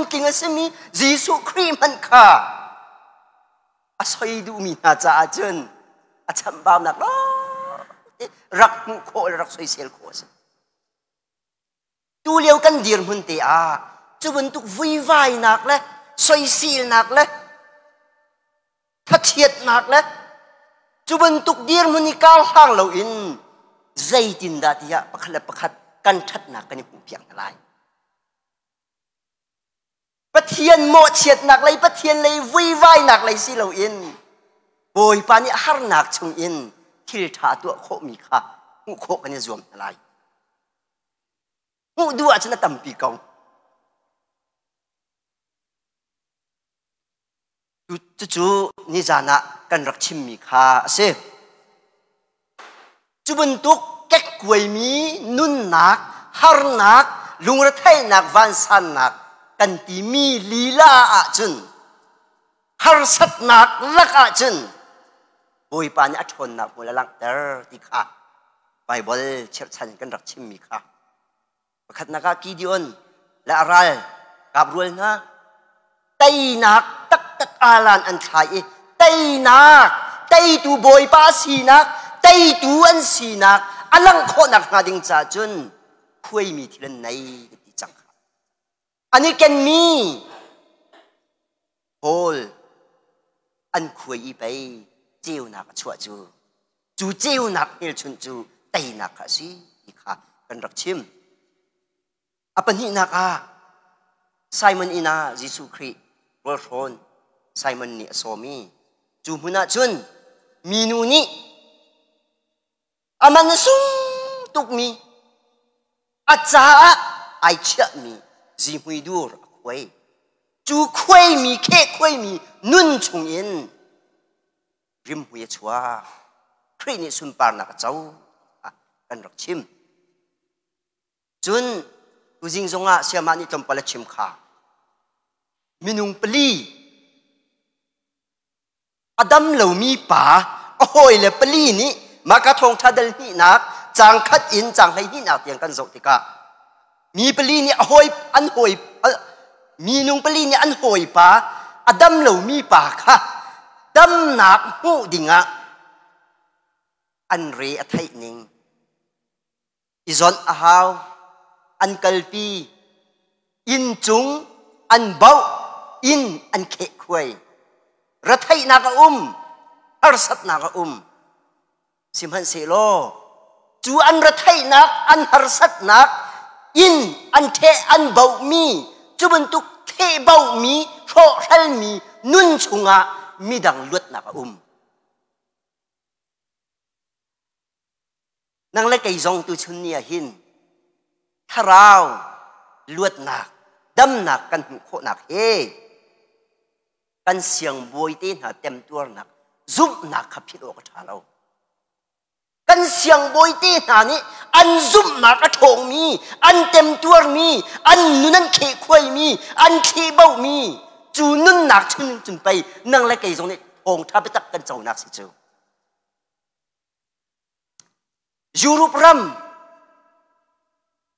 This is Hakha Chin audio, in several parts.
tling a simi Jesuh Khrih hmanh kha a soi duhmi hna caah cun a chamhbaunak lawngte rak hmuh khawh le rak soisel khawh a si. Tu lio kan dirhmun te ah cu bantuk vuivainak le soiselnak le thachiatnak le cu bantuk dirhmun i kar hlang loin zeitindah tiah pakhat le pakhat kan ṭhatnak kan i hmuhpiak hna lai. Pathian mawhchiatnak lei Pathian lei vuivainak lei si loin Bawipa nih harnak chungin thil ṭha tuah khawhmi kha hmuh khawh kan i zuam hna lai. Hmuh duh ahcun a tampi ko. Cucu nizan ah kan rak chimmi kha a si. Cu bantuk kekkuaimi nunnak, harnak, lungretheihnak, vansannak kan timi lila ahcun harsatnak lak ahcun Bawipa nih a ṭhawnnak hmul a langhter ti kha Baibal chirhchan kan rak chimmi kha. Pakhatnak ah Gideon le a ral kaprual hna teinak taktak alan an thlai i teinak teitu bawipa sinak teitu an sinak a langh khawhnak hnga ding caah cun khuaimi thil an nei ti cang kha an i kenmi hawl an khuai i pei ceunak a chuah cu cu ceunak hmelchunh cu teinak kha a si ti kha kan rak chim. A pahnihnak ah Simon inn ah Jesuh Khrih rawlhrawn Simon nih a sawm i cu hmun ah cun minu nih a man a sung tukmi a caah ai chiahmi zihmui dur a khuai. Cu khuaimi kheh khuaimi nun chungin rimhmui a chuak. Khrih nih sunparnak a co kan rak chim. Cun tuzing zongah sayamah nih tlawmpal a chim kha. Minung pali a dam lomi pa a hawile pali nih maka thawngṭha dal hnihnak caang khat in caang 12nak tiang kan zoh tikah mi pali nih a hawi an hawi minung pali nih an hawipa a dam lomi pa kha damnak hmuh dingah an re a theih ning i zawnh a hau an kalpi inn cung an bauh inn an kheh khuai retheihnak a um harsatnak a um Sihmanhsehlaw cu an retheihnak, an harsatnak in an ṭheh an bohmi, cu bantuk theh bohmi, hrawhhralmi nun chungah midang luatnak a um. Nang le kei zong tuchun ni ah hin thlarau luatnak, damnak kan hmuh khawhnak he kan siangbawi te hna temtuarnak zumhnak kha philh awk a ṭha lo. Kan siangbawi te hna nih an zumhnak a ṭhawngmi, an temtuarmi, an nun an khehkhuaimi, an thlehbohmi cu nunnak chung cun pei nang le kei zong nih thawngṭha biatak kan conak si cu. Europe ram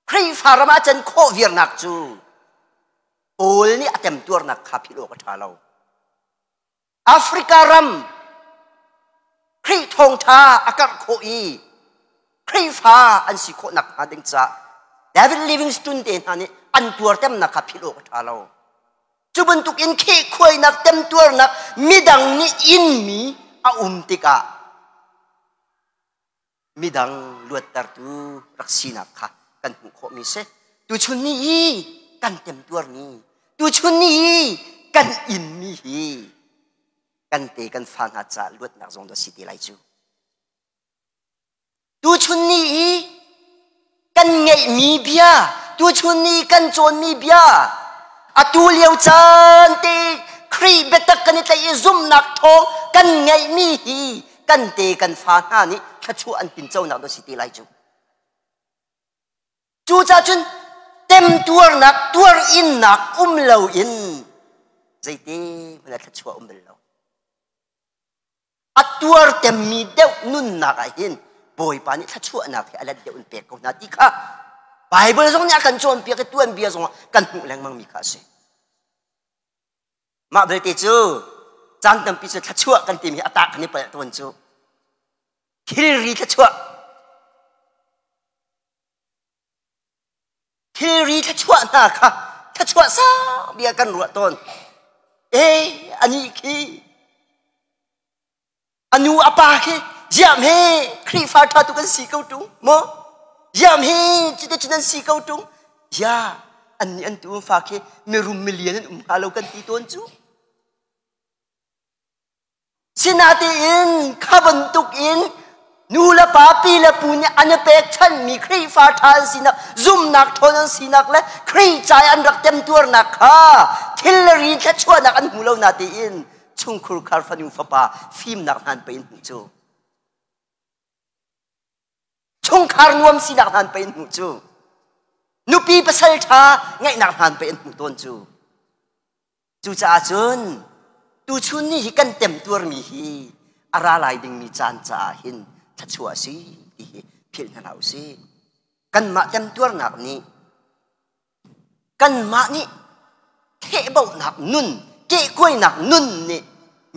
Khrihfa ram ah can khawh viarnak cu Paul nih a temtuarnak kha philh awk a ṭha lo. Africa ram Khrih thawngṭha a karh khawh i Khrihfa an si khawh nakhnga ding caah David Livingstone te hna nih an tuartemnak kha philh awk a ṭha lo. Cu bantuk in khehkhuainak temtuarnak midang nih inmi a um tikah midang luattertu rak sinak kha kan hmuh khawhmi si. Tuchun ni i kan temtuarmi, tuchun ni i kan inmi hi kan te kan fa hna caah luatnak zong dah si te lai cu. Tuchun ni i kan ngeihmi bia, tuchun ni kan cawnmi bia, atu lio caan te Khrih biatak kan i tlaih i zumhnak thawng kan ngeihmi hi kan te kan fa hna nih thluachuah an tinconak dah si te lai cu. Cucaah cun temtuarnak tuar innak um loin zeite hmanh ah thluachuah um bal lo. A tuar temmi deuh nunnak ah hin Bawipa nih thluachuahnak hi a let deuh in pek ko hna ti kha Bible zong nih a kan cawnpiak i tuanbia zong ah kan hmuh lengmang mi kha a si. Mah belte cu caan tampi cu thluachuah kan timi a tak kan i palh tawn cu. Thilri thluachuah. Thilri thluachuah hna kha thluachuah sang bia kan ruah tawn. Eh, ani khi a nu a pa khi ziam he Khrihfa ṭha tu kan si ko ṭung maw? Ziam he cuti cun an si ko ṭung. Ya, annih an tu fa khi mirum milian an um hnga lo kan ti tawn cu. Sinain kha bantukin nu le pa pi le pu nih an i pekchanhmi Khrihfa ṭha an sinak, zumhnak ṭhawn an sinak le Khrih ca i an rak temtuarnak kha thil le ri thluachuahnak an hmu lo natein chungkhur khar fanu fapa fimnak hna an pei in hmuh cu. Chungkhar nuam sinak hna an pei in hmuh cu. Nupi pasal ṭha ngeihnak hna an pei in hmuh tawn cu. Cucaah cun tuchun ni hi kan temtuarmi hi a ra lai dingmi caan caah hin thluachuah a si ti hi philh hna hlah usih. Kanmah temtuarnak nih kanmah nih thehbohnak nun, kehkuainak nun nih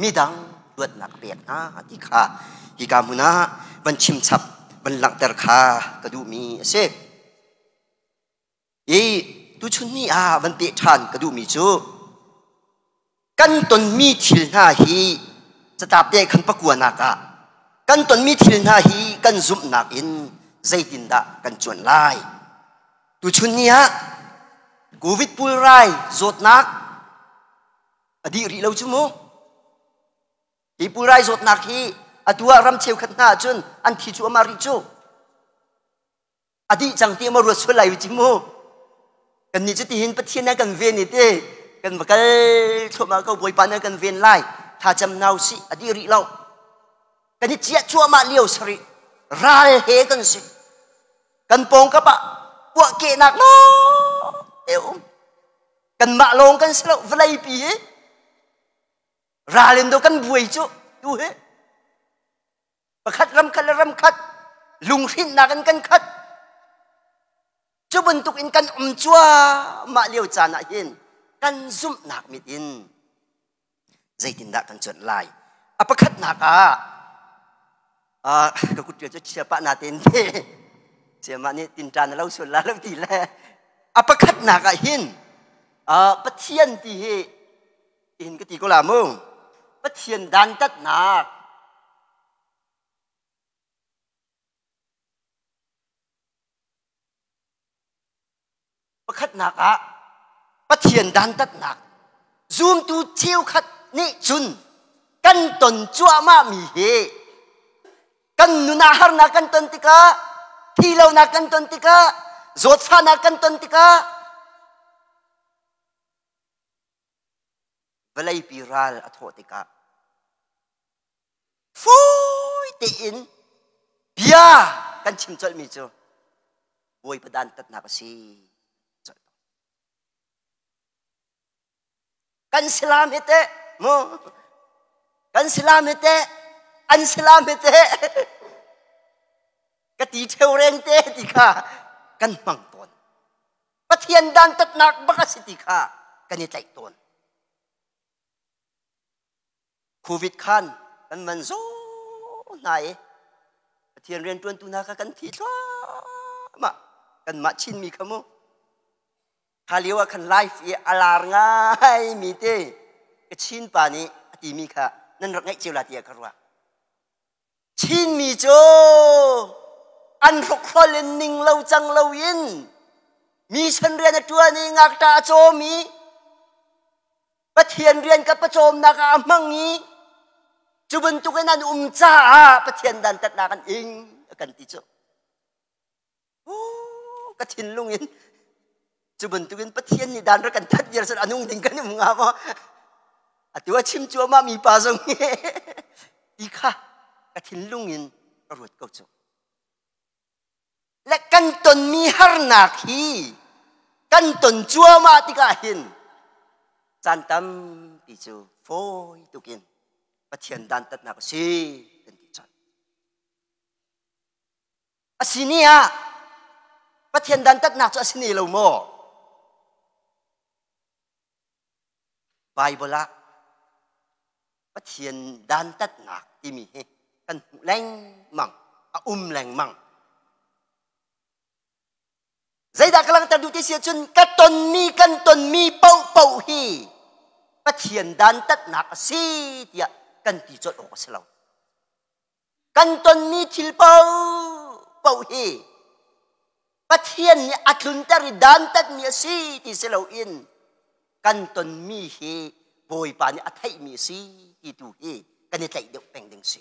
midang luatnak a pek hna ti kha hika hmun ah van chimchap, van langhter kha ka duhmi a si. I tuchun ni ah van peh ṭhan ka duhmi cu kan tonmi thil hna hi catlap te khan pakuanak ah kan tonmi thil hna hi kan zumhnak in zeitindah kan cuanh lai. Tuchun ni ah COVID pulrai zawtnak a dih rih lo cu mu. Hi pulrai zawtnak hi atu ah ram cheukhat hna ahcun an thi cu amah rih cu. A dih cang ti maw ruat sual lai u mu. Kannih cu tihin Pathian na kan ven i ti kan va kal thluahmah ko Bawipa na kan ven lai thlacam hna usih a dih rih lo. Kan i ciah cuahmah lio sari ral he kan si. Kan pawngkap ah puahkehnak lawng te um. Kanmah lawng kan si lo vawleipi hi ral in do kan buai cu tu hi pakhat ram khat le ram khat lunghrinhnak in kan khat cu bantuk in kan um cuahmah lio caan ah hin kan zumhnak mit in zeitindah kan cuanh lai a pakhatnak ah ka kut cu chia pah na ten te chiamah nih tinṭan lo sual la lo ti le a pakhatnak ah hin Pathian ti hi in ka ti ko la mu Pathian dantatnak pakhatnak ah Pathian dantatnak zumtu cheukhat nih cun kan ton cuahmah mi hi kan nun ah harnak kan ton tikah thilonak kan ton tikah zawtfahnak kan ton tikah Vawleipi ral a thawh tikah fawi tein bia kan chim colhmi cu Bawipa dantatnak a si. Kan silam hi teh mu kan silam hi teh an silam hi teh ka ti ṭheo reng te ti kha kan hmang tawn. Pathian dantatnak bak a si ti kha kan i tlaih tawn. Covid khan kan man zaw hna i Pathian rianṭuantu hna kha kan thi thluahmah. Kanmah Chinmi kha mu. Kha lio ah khan life i a lar ngaimi te ka Chin pa nih a timi kha nan rak ngaih cio la tiah ka ruah. Chinmi cu an hrokhrol in ning lo cang lo in mission rian a ṭuan i ngakṭah a cawm i Pathian rian ka pawcawmnak ah a hmang i cu bantukin an um caah Pathian dantatnak an ing a kan ti cu. Ka thinlung in cu bantukin Pathian nih dan rak kan that viar cun a nung ding kan um hnga maw? Atu a chim cuahmah mi pa zong hi ti kha ka thinlung in ka ruat ko cu. Le kan tonmi harnak hi kan ton cuahmah tikah hin caan tampi cu fawi tukin Pathian dantatnak a si kan ti cun. A si ni ah Pathian dantatnak cu a si ne lo maw? Bible ah Pathian dantatnak timi hi kan hmuh lengmang, a um lengmang. Zeidah ka langhter duh ti si ahcun ka tonmi kan tonmi paohpaoh hi Pathian dantatnak a si tiah kan ti colh awk a si lo. Kan tonmi thil paohpaoh hi Pathian nih a tlunter i dantatmi a si ti si loin kan tonmi hi Bawipa nih a theihmi a si ti tu hi kan i tlaih deuh peng ding si.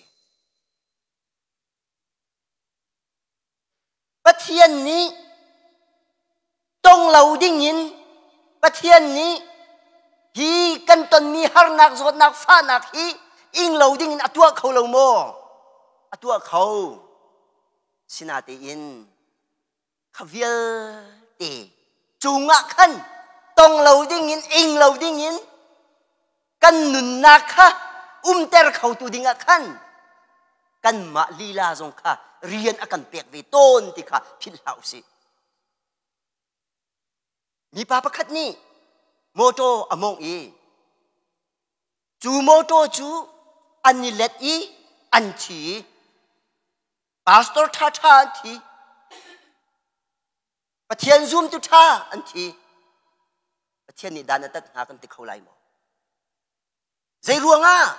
Pathian nih tong lo dingin Pathian nih hi kan tonmi harnak zawtnak fahnak hi ing lo dingin a tuah kho lo maw? A tuah kho. Sinatein kha vialte cungah khan tong lo dingin ing lo dingin kan nunnak kha umter khotu dingah khan kanmah lila zong kha rian a kan pek ve tawn ti kha philh hlah usih. Mipa pakhat nih motor a mawngh i cu motor cu an i let i an thi i Pastor ṭhaṭha an thi. Pathian zumtu ṭha an thi. Pathian nih dan a tat hna kan ti kho lai maw? Zei ruangah?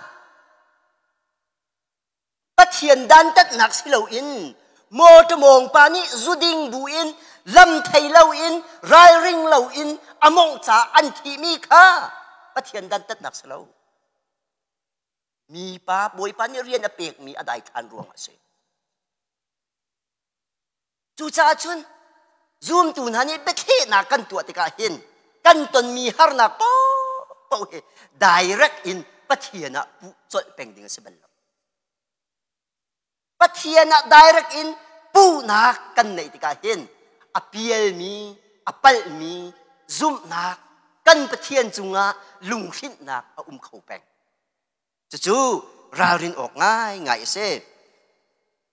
Pathian dantatnak si loin mawṭa mawngpa nih zuding buin lam thei loin ralring loin a mawngh caah an thihmi kha Pathian dantatnak si lo. Mipa Bawipa nih rian a pekmi a daithlan ruang a si. Cucaah cun zumtu hna nih biathlehnak kan tuah tikah hin kan tonmi harnak paohpaoh hi direct in Pathian ah puh colh peng ding a si bal lo. Pathian ah direct in puhnak kan neih tikah hin a pialmi, a palhmi zumhnak kan Pathian cungah lunghrinhnak a um kho peng. Cucu ralrin awk ngaingai a si.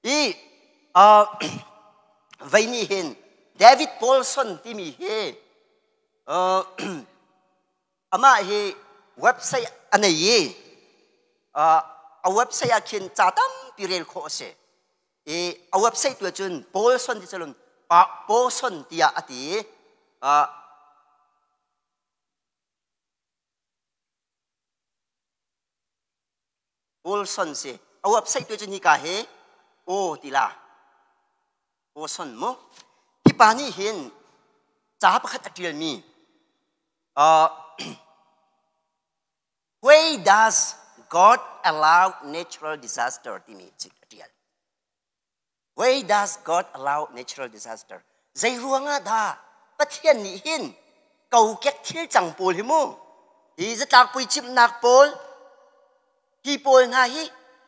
I uh, vei nih hin David Paulson timi hi uh, amah hi website a nei i uh, a website ah khin ca tampi rel khawh a si. I a website tu cun Paulson ti cun Paulson tiah a ti i uh, Paulson si. A website tu cu nika hi o ti la. Paulson mu. Hi pa nih hin ca pakhat a ṭialmi uh, Why does God allow natural disaster timi a ṭial. Why does God allow natural disaster? Zei ruangah dah Pathian nih hin kokek thil cang pawl hi mu hi zatlak puicimhnak pawl hi pawl hna hi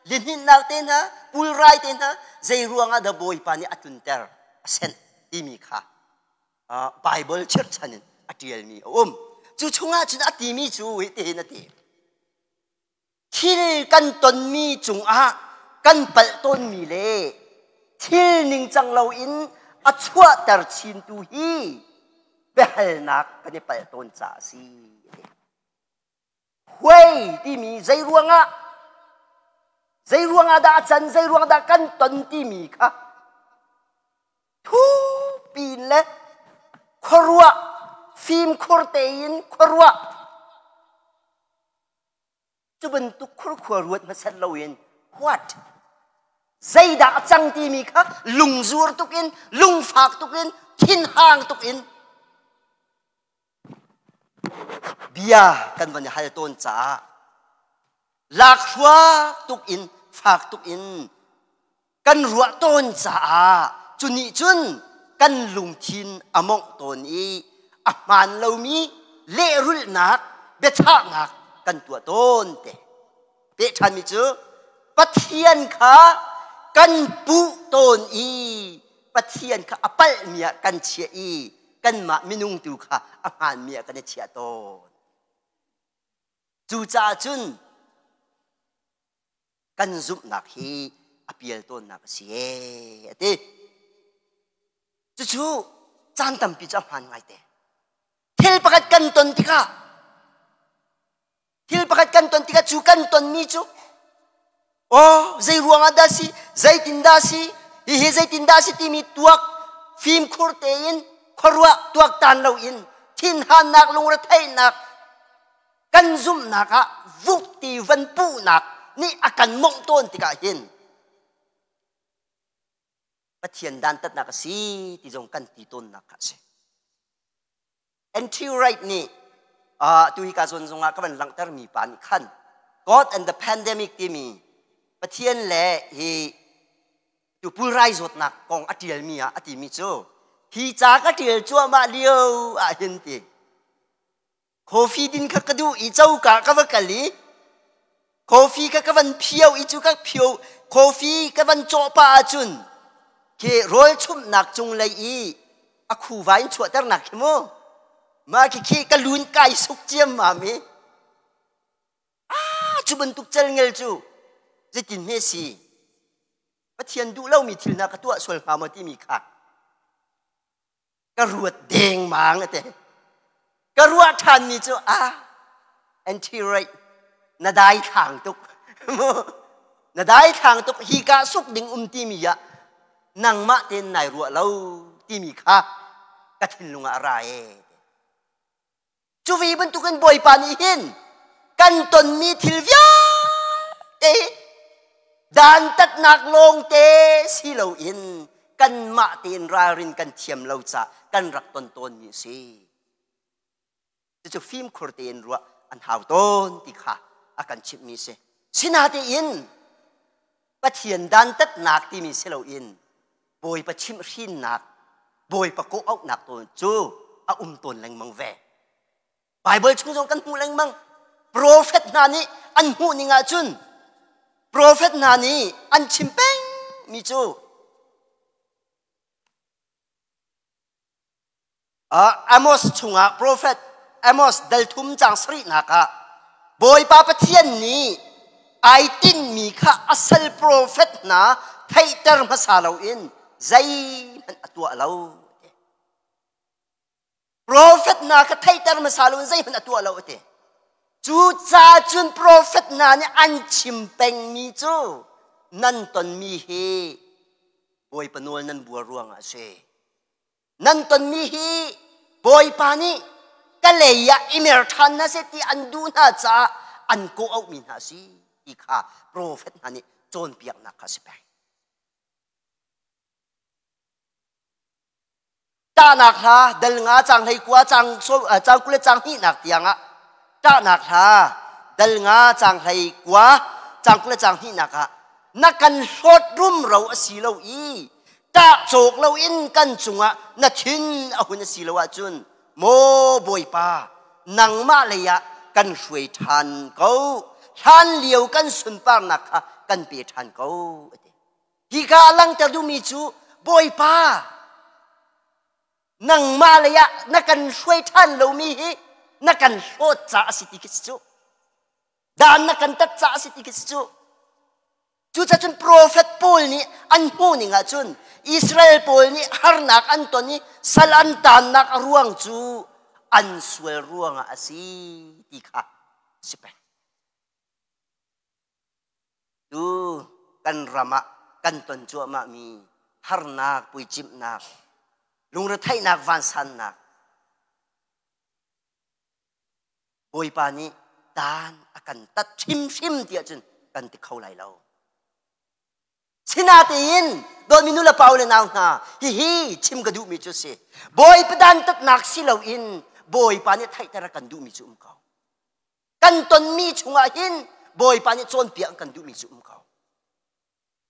lihninhnak te hna pulrai te hna zei ruangah dah Bawipa nih a tlunter a senh timi kha Bible chirhchan in a ṭialmi a um. Cu chungah cun a timi cu hitihin a ti. Thil kan tonmi cungah kan palh tawnmi le thil ningcang loin a chuahter chintu hi biahalnak kan i palh tawn caah a si. Huai timi zei ruangah zei ruangah dah a can zei ruangah dah kan ton timi kha thupi le khuaruah fimkhur tein khuaruah Cu bantuk khurkhua ruat hmasat loin what? Zeidah a cang timi kha lungzur tukin, lungfak tukin, thinhang tukin bia kan van i hal tawn caah lakhruak tukin, fak tukin kan ruah tawn caah cu nih cun kan lungthin a mawngh tawn i a hmaan lomi lehrulhnak biachahnak kan tuah tawn te peh ṭhanmi cu Pathian kha kan puh tawn i Pathian kha a palhmi ah kan chiah i kanmah minung tu kha a hmaanmi ah kan i chiah tawn cucaah cun kan zumhnak hi a pial tawnnak a si ee a ti. Cucu caan tampi cu a hmaan ngaite. Thil pakhat kan ton tikah Thil pakhat kan ton tikah cu kan tonmi cu oh zei ruangah dah si, zeitin dah si, hihi zeitin dah si timi tuak fimkhur tein khuaruah tuaktan loin thinhannak lungretheihnak kan zumhnak ah vuk ti van puhnak nih a kan mongh tawn tikah hin Pathian dantatnak a si ti zong kan ti tawnnak kha a si. Andrew Wright nih tu hi ka zawn zongah ka van langhtermi pa nih khan God and the Pandemic timi Pathian le hi tu pulrai zawtnak kong a ṭialmi ah a timi cu hi ca ka ṭial cuahmah lio ah hin ti Coffee din kha ka duh i coka ka va kal i coffee kha ka van phio i cu ka phio coffee ka van cawh pah ahcun khi rawl chumhnak cunglei i a khuva in chuahternak khi mu mah khi khi ka lun kai suk ciammam i ah cu bantuk celngel cu zeitin hme si Pathian duh lomi thil hna ka tuah sual hnga maw timi kha ka ruat dengmang ate ka ruah ṭhanmi cu ah anti right na dai thlang tuk na dai thlang tuk hi ka suk ding um timi ah nangmah ten nai ruah lo timi kha ka thinlung ah a ra e Cu ve bantukin Bawipa nih hin kan tonmi thil vialte dantatnak lawngte si loin kanmah tein ralrin kan thiam lo caah kan rak ton tawnmi a si. Cucu fimkhur tein ruah an hau tawn ti kha a kan chimhmi a si. Sinatein Pathian dantatnak timi si loin Bawipa chimhhrinnak, Bawipa kawh-auhnak tawn cu a um tawn lengmang ve. Bible chung zong kan hmuh lengmang. Profet hna nih an hmuh ning ahcun profet hna nih an chim peng mi cu Amos chungah profet Amos dal thum cang sarihnak ah Bawipa Pathian nih ai tinhmi kha a sal profet hna theihter hmasa loin zeihmanh a tuah lo. Profet hna kha theihter hmasa loin zeihmanh a tuah lo a ti. Cu ca cun profet hna nih an chim pengmi cu nan tonmi hi Bawipa nawl nan buar ruangah a si. Nan tonmi hi Bawipa nih ka lei ah i mer ṭhan hna seh ti an duh hna caah an kawh auhmi hna a si ti kha profet hna nih cawnpiaknak kha a si peng. Ṭahnak hla dal nga cang hlei kua cang cang 20 le cang hnihnak tiangah ṭahnak hla dal nga cang hlei kua cang 20 le cang hnihnak ah na kan hlawt rumro a si lo i ṭah cawk loin kan cungah na thin a hun a si lo ahcun maw Bawipa nangmah lei ah kan hruai ṭhan ko hlan lio kan sunparnak kha kan pe ṭhan ko a ti hika a langhter duhmi cu Bawipa nangmah lei ah na kan hruai ṭhan lomi hi na kan hlawt caah a si ti khi si cu dan na kan tat caah a si ti khi si cu Cucaah cun profet pawl nih an hmuh ning ahcun Israel pawl nih harnak an ton i sal an taannak a ruang cu an sual ruangah a si ti kha si peng. Tu kan ram ah kan ton cuahmahmi harnak, puicimhnak, lungretheihnak, vansannak, Bawipa nih dan a kan tat hrimhrim tiah cun kan ti kho lai lo. Sinatein dawtmi nu le pa le nau hna hihi chim ka duhmi cu si. Bawipa dan tatnak si loin Bawipa nih theihter a kan duhmi cu um ko. Kan tonmi chungah hin Bawipa nih cawnpiak an kan duhmi cu um ko.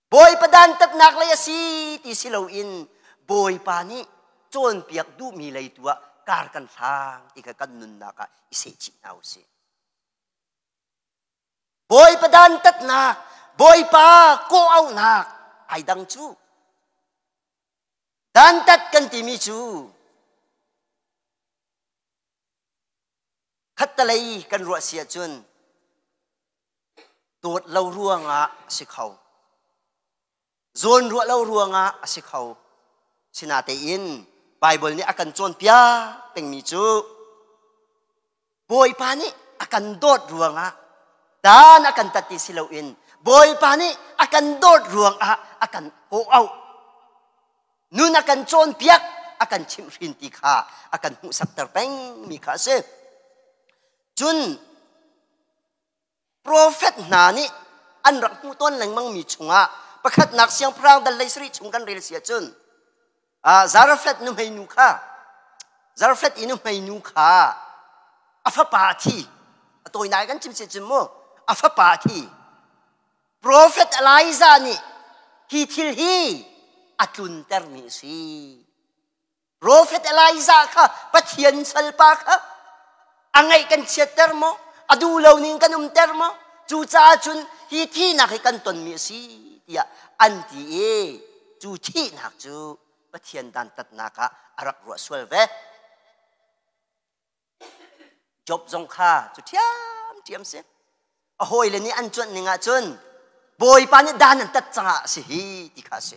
Bawipa dantatnak lei a si ti si loin Bawipa nih cawnpiak duhmi lei tu ah kar kan hlang ti kha kan nunnak ah i sehchih hna u sih. Bawipa dantatnak, Bawipa kawh-auhnak ai dang cu. Dantat kan timi cu khattalei kan ruah si ahcun dawt lo ruangah a si kho. Zawn ruah lo ruangah a si kho. Sinatein Baibal nih a kan cawnpiak pengmi cu Bawipa nih a kan dawt ruangah dan a kan tat ti si loin Bawipa nih a kan dawt ruangah a kan kawh auh. Nun a kan cawnpiak, a kan chimhhrin ti kha a kan hmuhsakter pengmi kha a si. Cun Profet hna nih an rak hmuh tawn lengmangmi chungah pakhatnak siangpahrang dal lei sarih chung kan rel si ahcun Zarephath nuhmeinu kha Zarephath i nuhmeinu kha a fapa a thi. A tawinak kan chim si cun mu a fapa a thi. Profet Elijah nih hi thil hi a tluntermi a si. Profet Elijah kha Pathian salpa kha a ngaih kan chiatter maw? A duh lo ning kan umter maw? Cucaah cun hi thihnak hi kan tonmi a si tiah an ti i cu thihnak cu Pathian dantatnak ah a rak ruah sual ve. Job zong kha cu ṭhiamṭhiam si. A hawile nih an cuanh ning ah cun Bawipa nih dan an tat cangah a si hi ti kha a si.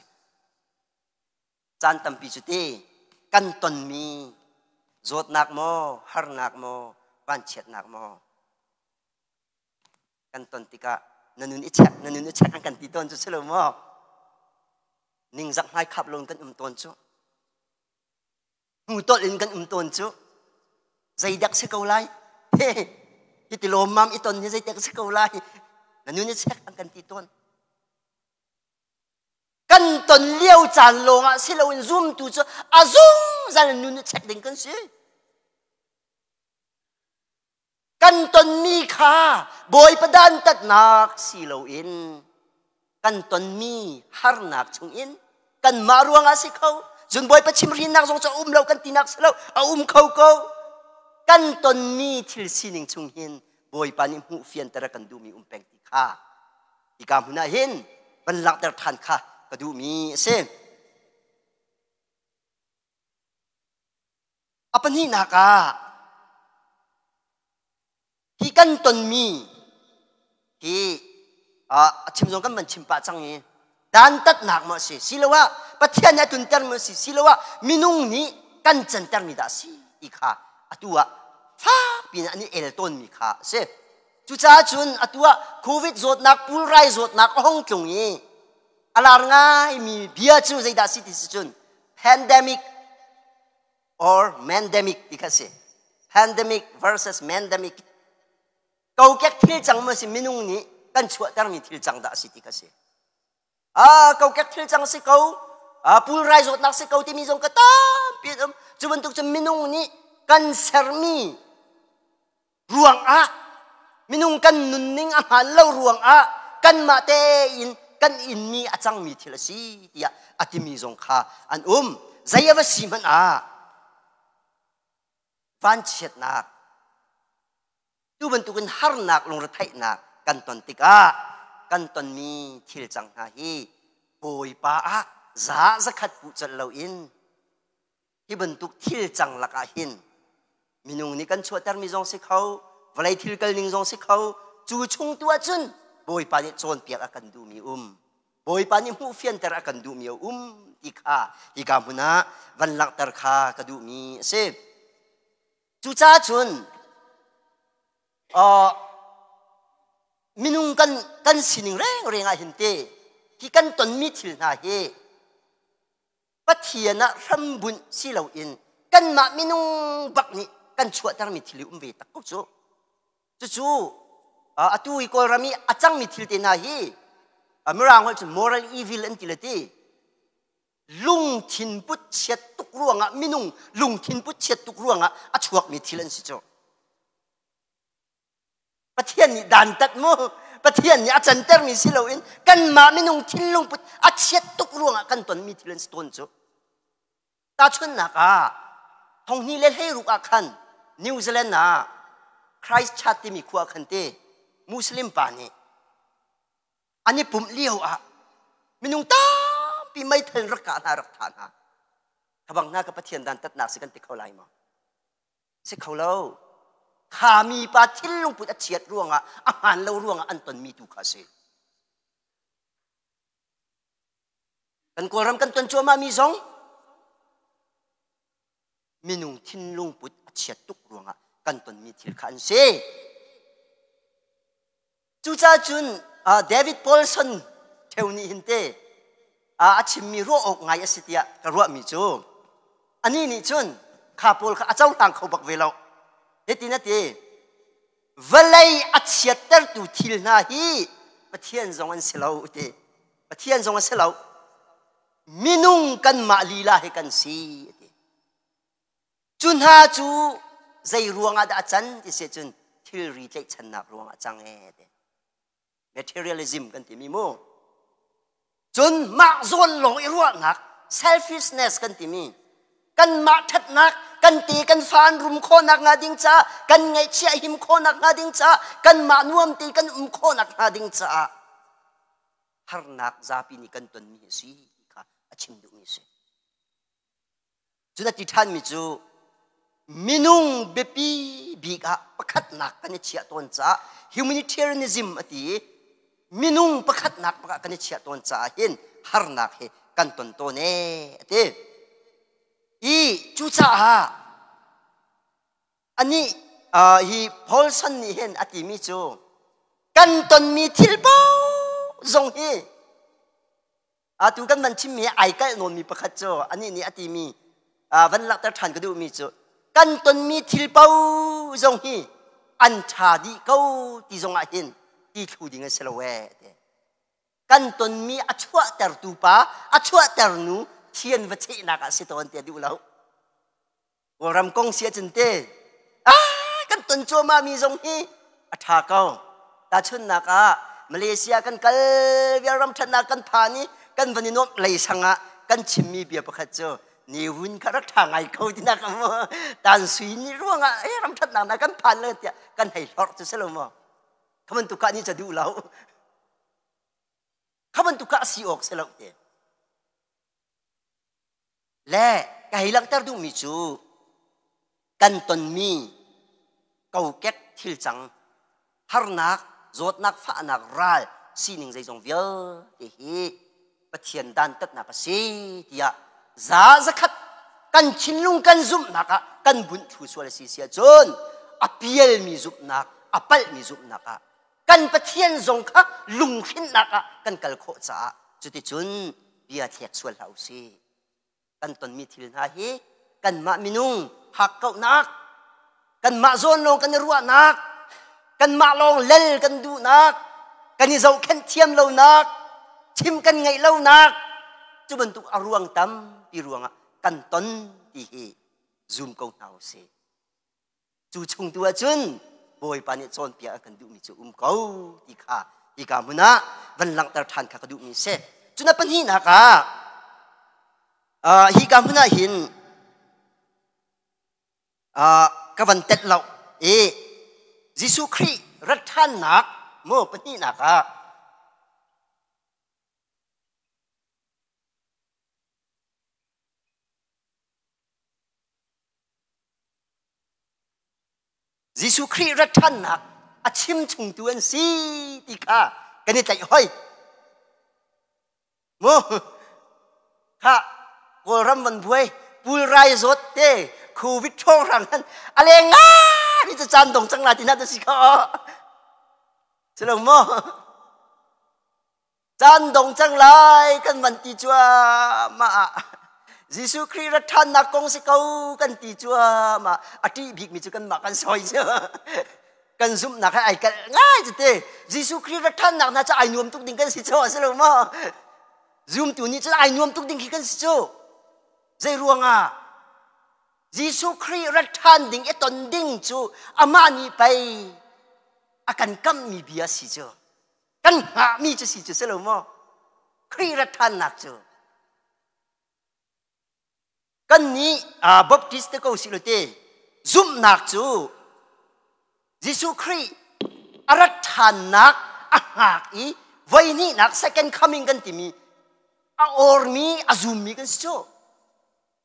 Caan tampi cu ti kan tonmi zawtnak maw, harnak maw, vanchiatnak maw kan ton tikah na nun i check, na nun i check an kan ti tawn cu si lo maw? Ningzak hmai khap lo in kan um tawn cu. Hnu tolh in kan um tawn cu. Zeidak si ko lai? He, hi ti lawmmam i ton hi zeitek si ko lai? Na nun i check an kan ti tawn. Kan ton lio caan lawngah si loin zumtu cu a zungzal nun i check ding kan si. Kan tonmi kha Bawipa dantatnak si loin kan tonmi harnak chungin kanmah ruangah si kho cun Bawipa chimhrinnak zong cu a um lo kan tinak si lo a um kho ko kan tonmi thil sining chung hin Bawipa nih hmuh fianter a kan duhmi um peng ti kha Hika hmun ah hin van langhter ṭhan kha ka duhmi a si. A pahnihnak ah hi kan tonmi hi a chim zong kan van chim pah cang i dantatnak maw a si siloah Pathian nih a tunter maw a si siloah minung nih kan cantermi dah a si ti kha atu ah fakpi in an i el tawnmi kha a si. Cucaah cun atu ah COVID zawtnak, pulrai zawtnak a hung tlung i a lar ngaimi bia cu zeidah si ti si cun pandemic or mandemic ti kha si. Pandemic versus mandemic. Kokek thil cang maw si minung nih kan chuahtermi thil cang dah si ti kha si. Ah, kokek thil cang si ko, ah, pulrai zawtnak si ko timi zong ka tampi an um. Cu bantuk cun minung nih kan sermi ruangah minung kan nunning a hmaan lo ruangah kanmah tein kan inmi a cangmi thil a si tiah a timi zong kha an um. Zei a va si hmanh ah vanchiatnak tu bantukin harnak lungretheihnak kan ton tikah kan tonmi thil cang hna hi Bawipa ah za zakhat puh colh loin Hi bantuk thil cang lakah hin minung nih kan chuahtermi zong si kho, vawlei thil kalning zong si kho, cu chung tu ahcun Bawipa nih cawnpiak a kan duhmi um. Bawipa nih hmuh fianter a kan duhmi a um ti kha hika hmun ah van langhter kha ka duhmi a si. Cucaah cun minung kan kan sining rengreng ah hin te hi kan tonmi thil hna hi Pathian ah hrambunh si loin kanmah minung bak nih kan chuahtermi thil hi um ve tak ko cu. Cucu atu i Kawlram i a cangmi thil te hna hi Mirang holh cun moral evil an ti le ti. Lungthin put chiat tuk ruangah minung lungthin put chiat tuk ruangah a chuakmi thil an si cu. Pathian nih dantat mu Pathian nih a cantermi si loin kanmah minung thinlung put a chiat tuk ruangah kan tonmi thil an si tawn cu. Tahchunhnak ah thonghnih le hleiruk ah khan New Zealand ah Christchurch timi khua khan te Muslim pa nih an i pumh lio ah minung tampi meithal rak kah hna rak thah hna. Khabang hna ka Pathian dantatnak si kan ti kho lai maw? Si kho lo. Kha mipa thinlungput a chiat ruangah a hmaan lo ruangah an tonmi tu kha a si. Kan Kawlram kan ton cuahmahmi zong minung thinlungput a chiat tuk ruangah kan tonmi thil kha an si. Cucaah cun David Paulson ṭheu nih hin te a chimmi ruah awk ngai a si tiah ka ruahmi cu anih nih cun kha pawl kha a cohlang kho bak ve lo. Hitin a ti, vawlei a chiattertu thil hna hi Pathian zong an si lo ti. Pathian zong a si lo. Minung kanmah lila hi kan si ti. Cu hna cu zei ruangah dah a can ti si cun thilri tlaihchannak ruangah a cang ee ti. Materialism kan timi mu. Cun mah zawn lawng i ruahnak selfishness kan timi kanmah ṭhatnak kan te kan fa an rum khawhnak hnga ding caah kan ngaihchiah him khawhnak hnga ding caah kanmah nuam te kan um khawhnak hnga ding caah harnak zapi nih kan tonmi a si ti kha a chim duhmi a si. Cun a ti ṭhanmi cu minung biapi bik ah pakhatnak kan i chiah tawn caah humanitarianism a ti i minung pakhatnak pakhat kan i chiah tawn caah hin harnak hi kan ton tawn ee a ti. I cucaah anih hi Paulson nih hin a timi cu kan tonmi thil paoh zong hi Atu kan van chimmi ai kalh nawnmi pakhat cu anih nih a timi van langhter ṭhan ka duhmi cu kan tonmi thil paoh zong hi an ṭha dih ko ti zongah hin ti thlu ding a si lo ee ti. Kan tonmi a chuahtertu pa, a chuahternu thian va chehnak ah si tawn ti a duh lo. Kawlram kong si ahcun te ah kan ton cuahmah mi zong hi a ṭha ko. Tahchunhnak ah Malaysia kan kal vial ram ṭhatnak kan phan i kan van i nuamh lei sang ah kan chimmi bia pakhat cu Ne Win kha rak ṭha ngai ko tinak a mu tan sui ni ruangah eh ram ṭhatnak na kan phan le tiah kan hei hlorh cu si lo maw? Kha bantuk kha ni ca duh lo. Kha bantuk kha a si awk si lo te. Le ka hei langhter duhmi cu kan tonmi kokek thil cang harnak zawtnak fahnak ral sining zeizong vialte hi Pathian dantatnak a si tiah za zakhat kan thinlung kan zumhnak ah kan bunh thlu sual a si si ahcun a pialmi zumhnak a palhmi zumhnak ah kan Pathian zong kha lunghrinnak ah kan kal khawh caah cuticun bia thlek sual hlah usih. Kan tonmi thil hna hi kanmah minung hakkauhnak, kanmah zawn lawng kan i ruahnak, kanmah lawng lel kan duhnak, kan i zohkhenh thiam lonak, chim kan ngeih lonak, cu bantuk a ruang tampi ruangah kan ton ti hi zum ko hna usih. Cu chung tu ahcun Bawipa nih cawnpiak a kan duhmi cu um ko ti kha hika hmun ah van langhter ṭhan kha ka duhmi a si. Cun a pahnihnak ah hika hmun ah hin ka van telh lo i Jesuh Khrih rat ṭhannak mu pahnihnak ah Jesuh Khrih rat ṭhannak a chim chungtu an si ti kha kan i tlaih hoi. Mu kha Kawlram van buai pulrai zawt te COVID ṭhawng hrang han a leng ngai cu caan dong cang la ti na ta si kha. Si lo maw? Caan dong cang lai kan van ti cuahmah ah Jesuh Khrih rat ṭhannak kong si ko kan ti cuahmah a ṭih bikmi cu kanmah kan sawi cu kan zumhnak he ai kalh ngai cu te Jesuh Khrih rat ṭhannak hna cu ai nuam tuk ding kan si cu a si lo maw zumtu nih cun ai nuam tuk ding khi kan si cu zei ruangah Jesuh Khrih rat ṭhan ding i ton ding cu amah nih pei a kan kamhmi bia si cu kan hngahmi cu si cu si lo maw Khrih rat ṭhannak cu kan nih Baptist te ko si lo te zumhnak cu Jesuh Khrih a rat ṭhannak a hngak i voihnihnak second coming kan timi a ormi a zummi kan si cu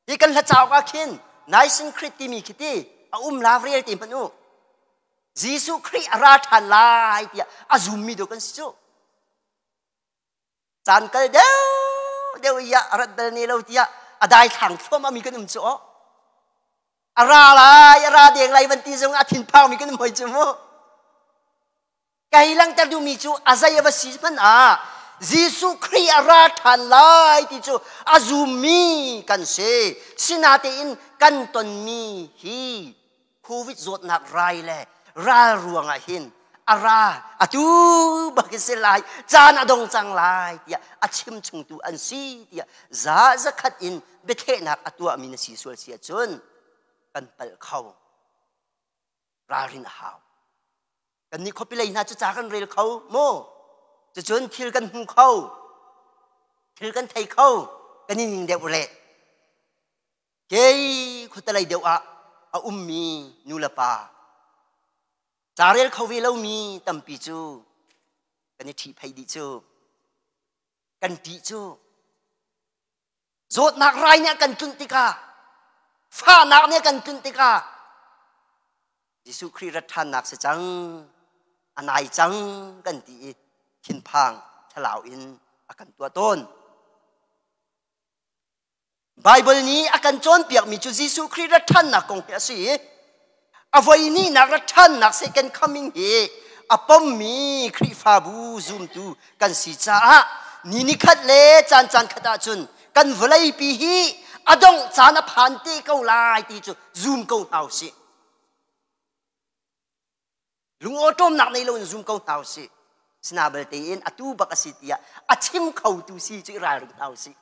hi kan hla cauk ah khin Nicene Creed timi khi ti a um la rel te hmanh u Jesuh Khrih a ra ṭhan lai tiah a zummi dawh kan si cu. Caan kal deuh deuh i a rat bal ne lo tiah a daithlang thluahmah mi kan um cu aw. A ra lai, a ra deng lai van ti zong a thinphang mi kan um hoi cu mu. Kai langhter duhmi cu a zei a va si hmanh ah Jesuh Khrih a ra ṭhan lai ti cu a zummi kan si. Sinatein kan tonmi hi COVID zawtnak rai le ral ruangah hin a ra atu bak in si lai caan a dong cang lai tiah a chim chungtu an si tiah za zakhat in biathehnak a tuahmi na si sual si ahcun kan palh kho. Ralrin a hau. Kannih khuapi lei hna cu ca kan rel kho maw? Cucun thil kan hmu kho, thil kan thei kho, kan i ning deuh le. Kei khuatelei deuh ah a ummi nu le pa, ca rel kho ve lomi tampi cu kan i ṭhihphaih dih cu. Kan ṭih cu. Zawtnak rai nih a kan tlunh tikah, fahnak nih a kan tlunh tikah, Jesuh Khrih rat ṭhannak si cang, a nai cang kan ti i thinphang thlalau in a kan tuah tawn. Baibal nih a kan cawnpiakmi cu Jesuh Khrih rat ṭhannak kong hi a si i a voi hnihnak rat ṭhannak second coming hi a pommi Khrihfabu zumtu kan si caah ni nikhat le caan caan khat ahcun kan vawleipi hi a dongh caan a phan te ko lai ti cu zum ko hna usih. Lungawṭawmnak nei loin zum ko hna usih. Sina belte in atu bak a si tiah a chim khotu si cu i ralring hna usih.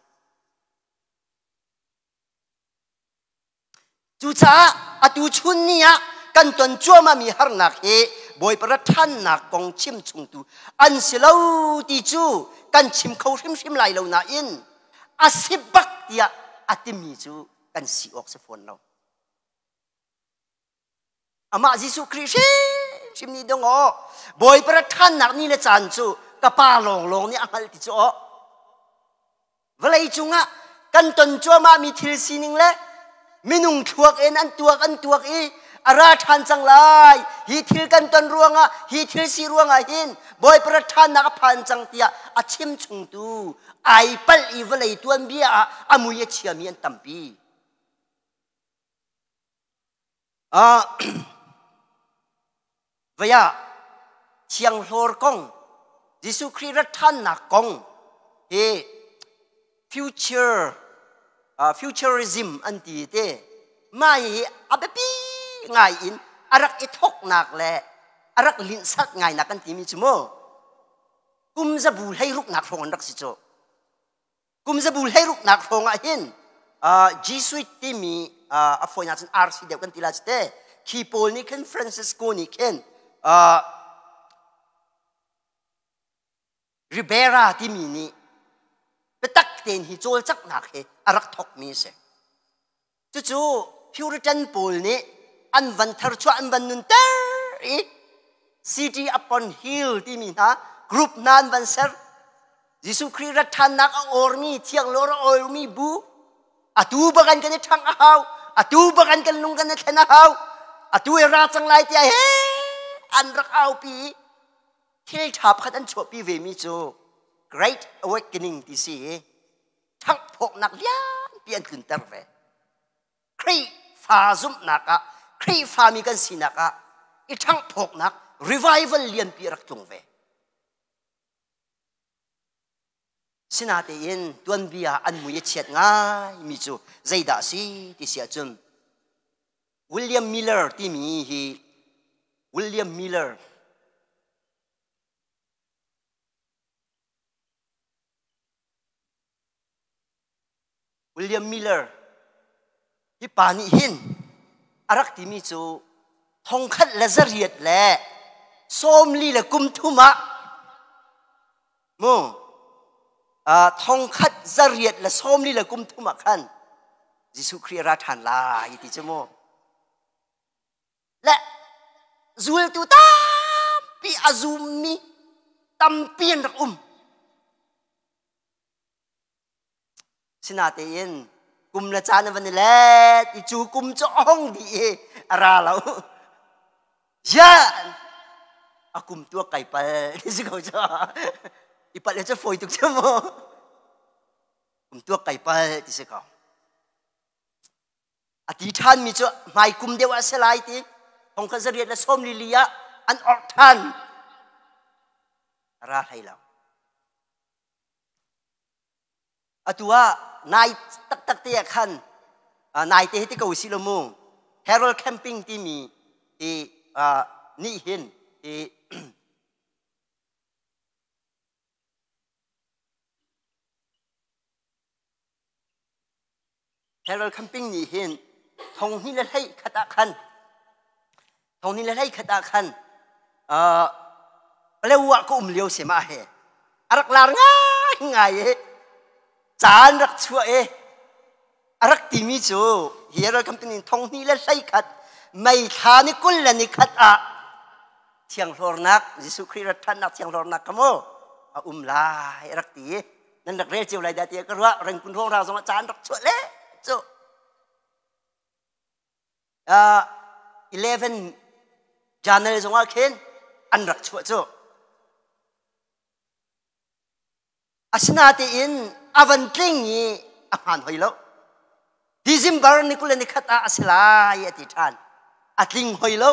Cucaah atu chun ni ah kan ton cuahmahmi harnak hi Bawipa rat ṭhannak kong chim chungtu an si lo ti cu kan chim kho hrimhrim lai lo nain a si bak tiah a timi cu kan si awk si fawn lo. Amah Jesuh Khrih hrimhrim nih dong aw Bawipa rat ṭhannak ni le caan cu ka pa lawnglawng nih a hngalh ti cu aw vawlei cungah kan ton cuahmahmi thil sining le minung thluak in an tuak an tuak i a ra ṭhan cang lai hi thil kan ton ruangah hi thil si ruangah hin Bawipa rat ṭhannak a phan cang tiah a chim chungtu ai palh i vawlei tuanbia ah a mui a chiami an tampi. Vei ah thianghlawr kong, Jesuh Khrih rat ṭhannak kong hi future futurism an ti te mah hi a biapi ngai in a rak i thawknak le a rak linhsat ngainak kan timi cu mu kum zabu hleiruknak hrawng an rak si cu. Kum zabu hleiruknak hrawng ah hin Jesuit timi a fawinak cun RC deuh kan ti la te khi pawl nih khin Francisco nih khin Ribera timi nih biatak tein hi cawlcanghnak hi a rak thawkmi a si. Cucu Puritan pawl nih an van tharchuah an van nunter i City upon Hill timi hna group hna an van ser. Jesuh Khrih rat ṭhannak a awrmi thianglawr a awrmi bu atu bakan kan i ṭhangh a hau atu bakan kan lung kan i thlen a hau atu i ra cang lai tiah he an rak aupi i thil ṭha pakhat an chuahpi vemi cu Great Awakening ti si i ṭhanghphawknak lianpi an tlunter ve. Khrihfa zumhnak ah, Khrihfami kan sinak ah i ṭhanghphawknak revival lianpi a rak tlung ve. Sinatein tuanbia an mui a chiat ngaimi cu zeidah a si ti si ahcun William Miller timi hi William Miller William Miller hi pa nih hin a rak timi cu thongkhat le zariat le sawmli le kum thum ah mu thongkhat zariat le sawmli le kum thum ah khan Jesuh Khrih a ra ṭhan lai ti cu mu le zultu tampi a zummi tampi an rak um Sinatein kum le caan a van i let i cu kum cu a hong dih i a ra lo. Ziah a kum tuak kai pal ti si ko cu. I palh le cu fawi tuk cu mu. Kum tuak kai pal ti si ko. A ti ṭhanmi cu hmai kum deuh ah a si lai ti. Thongkhat zariat le sawm li li ah an orh ṭhan. Ra hlei lo. Atu ah nai taktak te ah khan nai te hi ti ko si lo mu Harold Camping timi hi nih hin hi Harold Camping nih hin thong hnih le hlei khat ah khan thong hnih le hlei khat ah khan Palewa ka um lio si ma he a rak lar ngai ngai i caan rak chuah i a rak timi cu hi Harold Camping nih thong hnih le hlei khat mei thla ni 20 le ni khat ah thianghlawrnak Jesuh Khrih rat ṭhannak thianghlawrnak ka mu a um lai a rak ti i nan rak rel cio lai dah tiah ka ruah rengkun hrawng zong ah caan rak chuah le cu 11 journal zong ah khin an rak chuah cu Asinain a van tling i a hmaan hoi lo. December ni 21 ah a si lai a ti ṭhan. A tling hoi lo.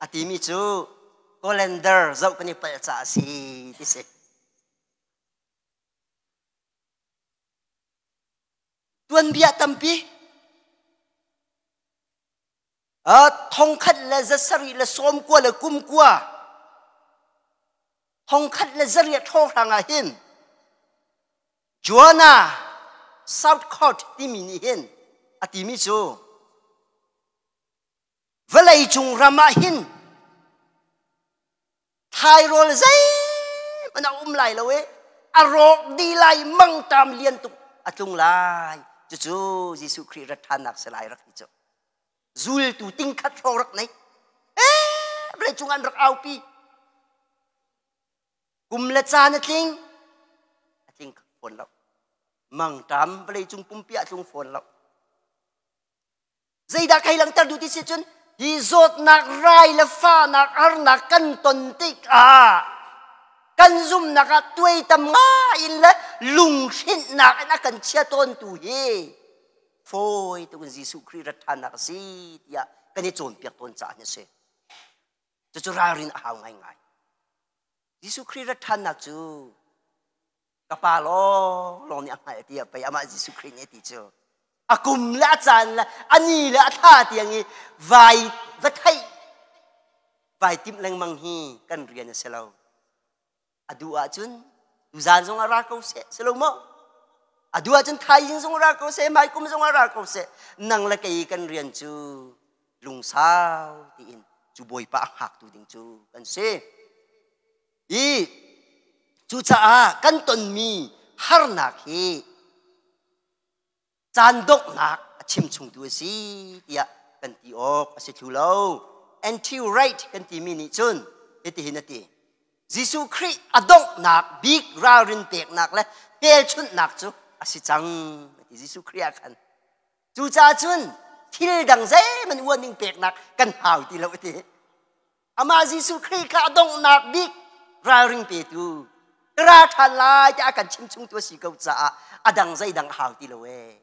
A timi cu calendar zoh kan i palh caah a si ti si. Tuanbia tampi thongkhat le zasarih le sawmkua le kumkua thongkhat le zariat hrawnghrang ah hin Joanna South Court timi nih hin a timi cu vawlei cung ram ah hin thairawl zeihmanh a um lai lo i a rawk dih lai mangṭam lian tuk a tlung lai cucu Jesuh Khrih rat ṭhannak si lai rak ti cu zultu tingkhat hrawng rak nei ee vawlei cung an rak aupi kum le caan a tling a tling fawn lo mangṭam vawlei cung pumpi a tlung fawn lo Zeidah kai langhter duh ti si cun hi zawtnak rai le fahnak harnak kan ton tikah kan zumhnak ah tuaitam ngai in le lunghrinhnak in a kan chia tawntu hi fawi tuk in Jesuh Khrih rat ṭhannak a si tiah kan i cawnpiak tawn caah a si. Cucu ralrin a hau ngaingai. Jesuh Khrih rat ṭhannak cu ka pa lawng lawng nih a hngalh tiah pei amah Jesuh Khrih nih a ti cu a kum le a caan le a ni le a thla tiang i vai va theih vai timh lengmang hi kan rian a si lo a duh ahcun tuzaan zong ah ra ko seh si lo maw a duh ahcun thaizing zong ra ko seh hmaikum zong ah ra ko seh nang le kei kan rian cu lungsau tiin cu bawipa a hngaktu ding cu kan si I cucaah kan tonmi harnak hi caan donghnak a chimchungtu a si tiah kan ti awk a si thlu lo. Anti right kan timi nih cun hitihin a ti. Jesuh Khrih a donghnak bik ralrin peknak le hmelchunhnak cu a si cang a ti Jesuh Khrih ah khan. Cucaah cun thil dang zeihmanh uaning peknak kan hau ti lo a ti. Amah Jesuh Khrih kha a donghnak bik ralring petu ka ra ṭhan lai tiah a kan chim chungtu a si ko caah a dang zeidang a hau ti lo ee.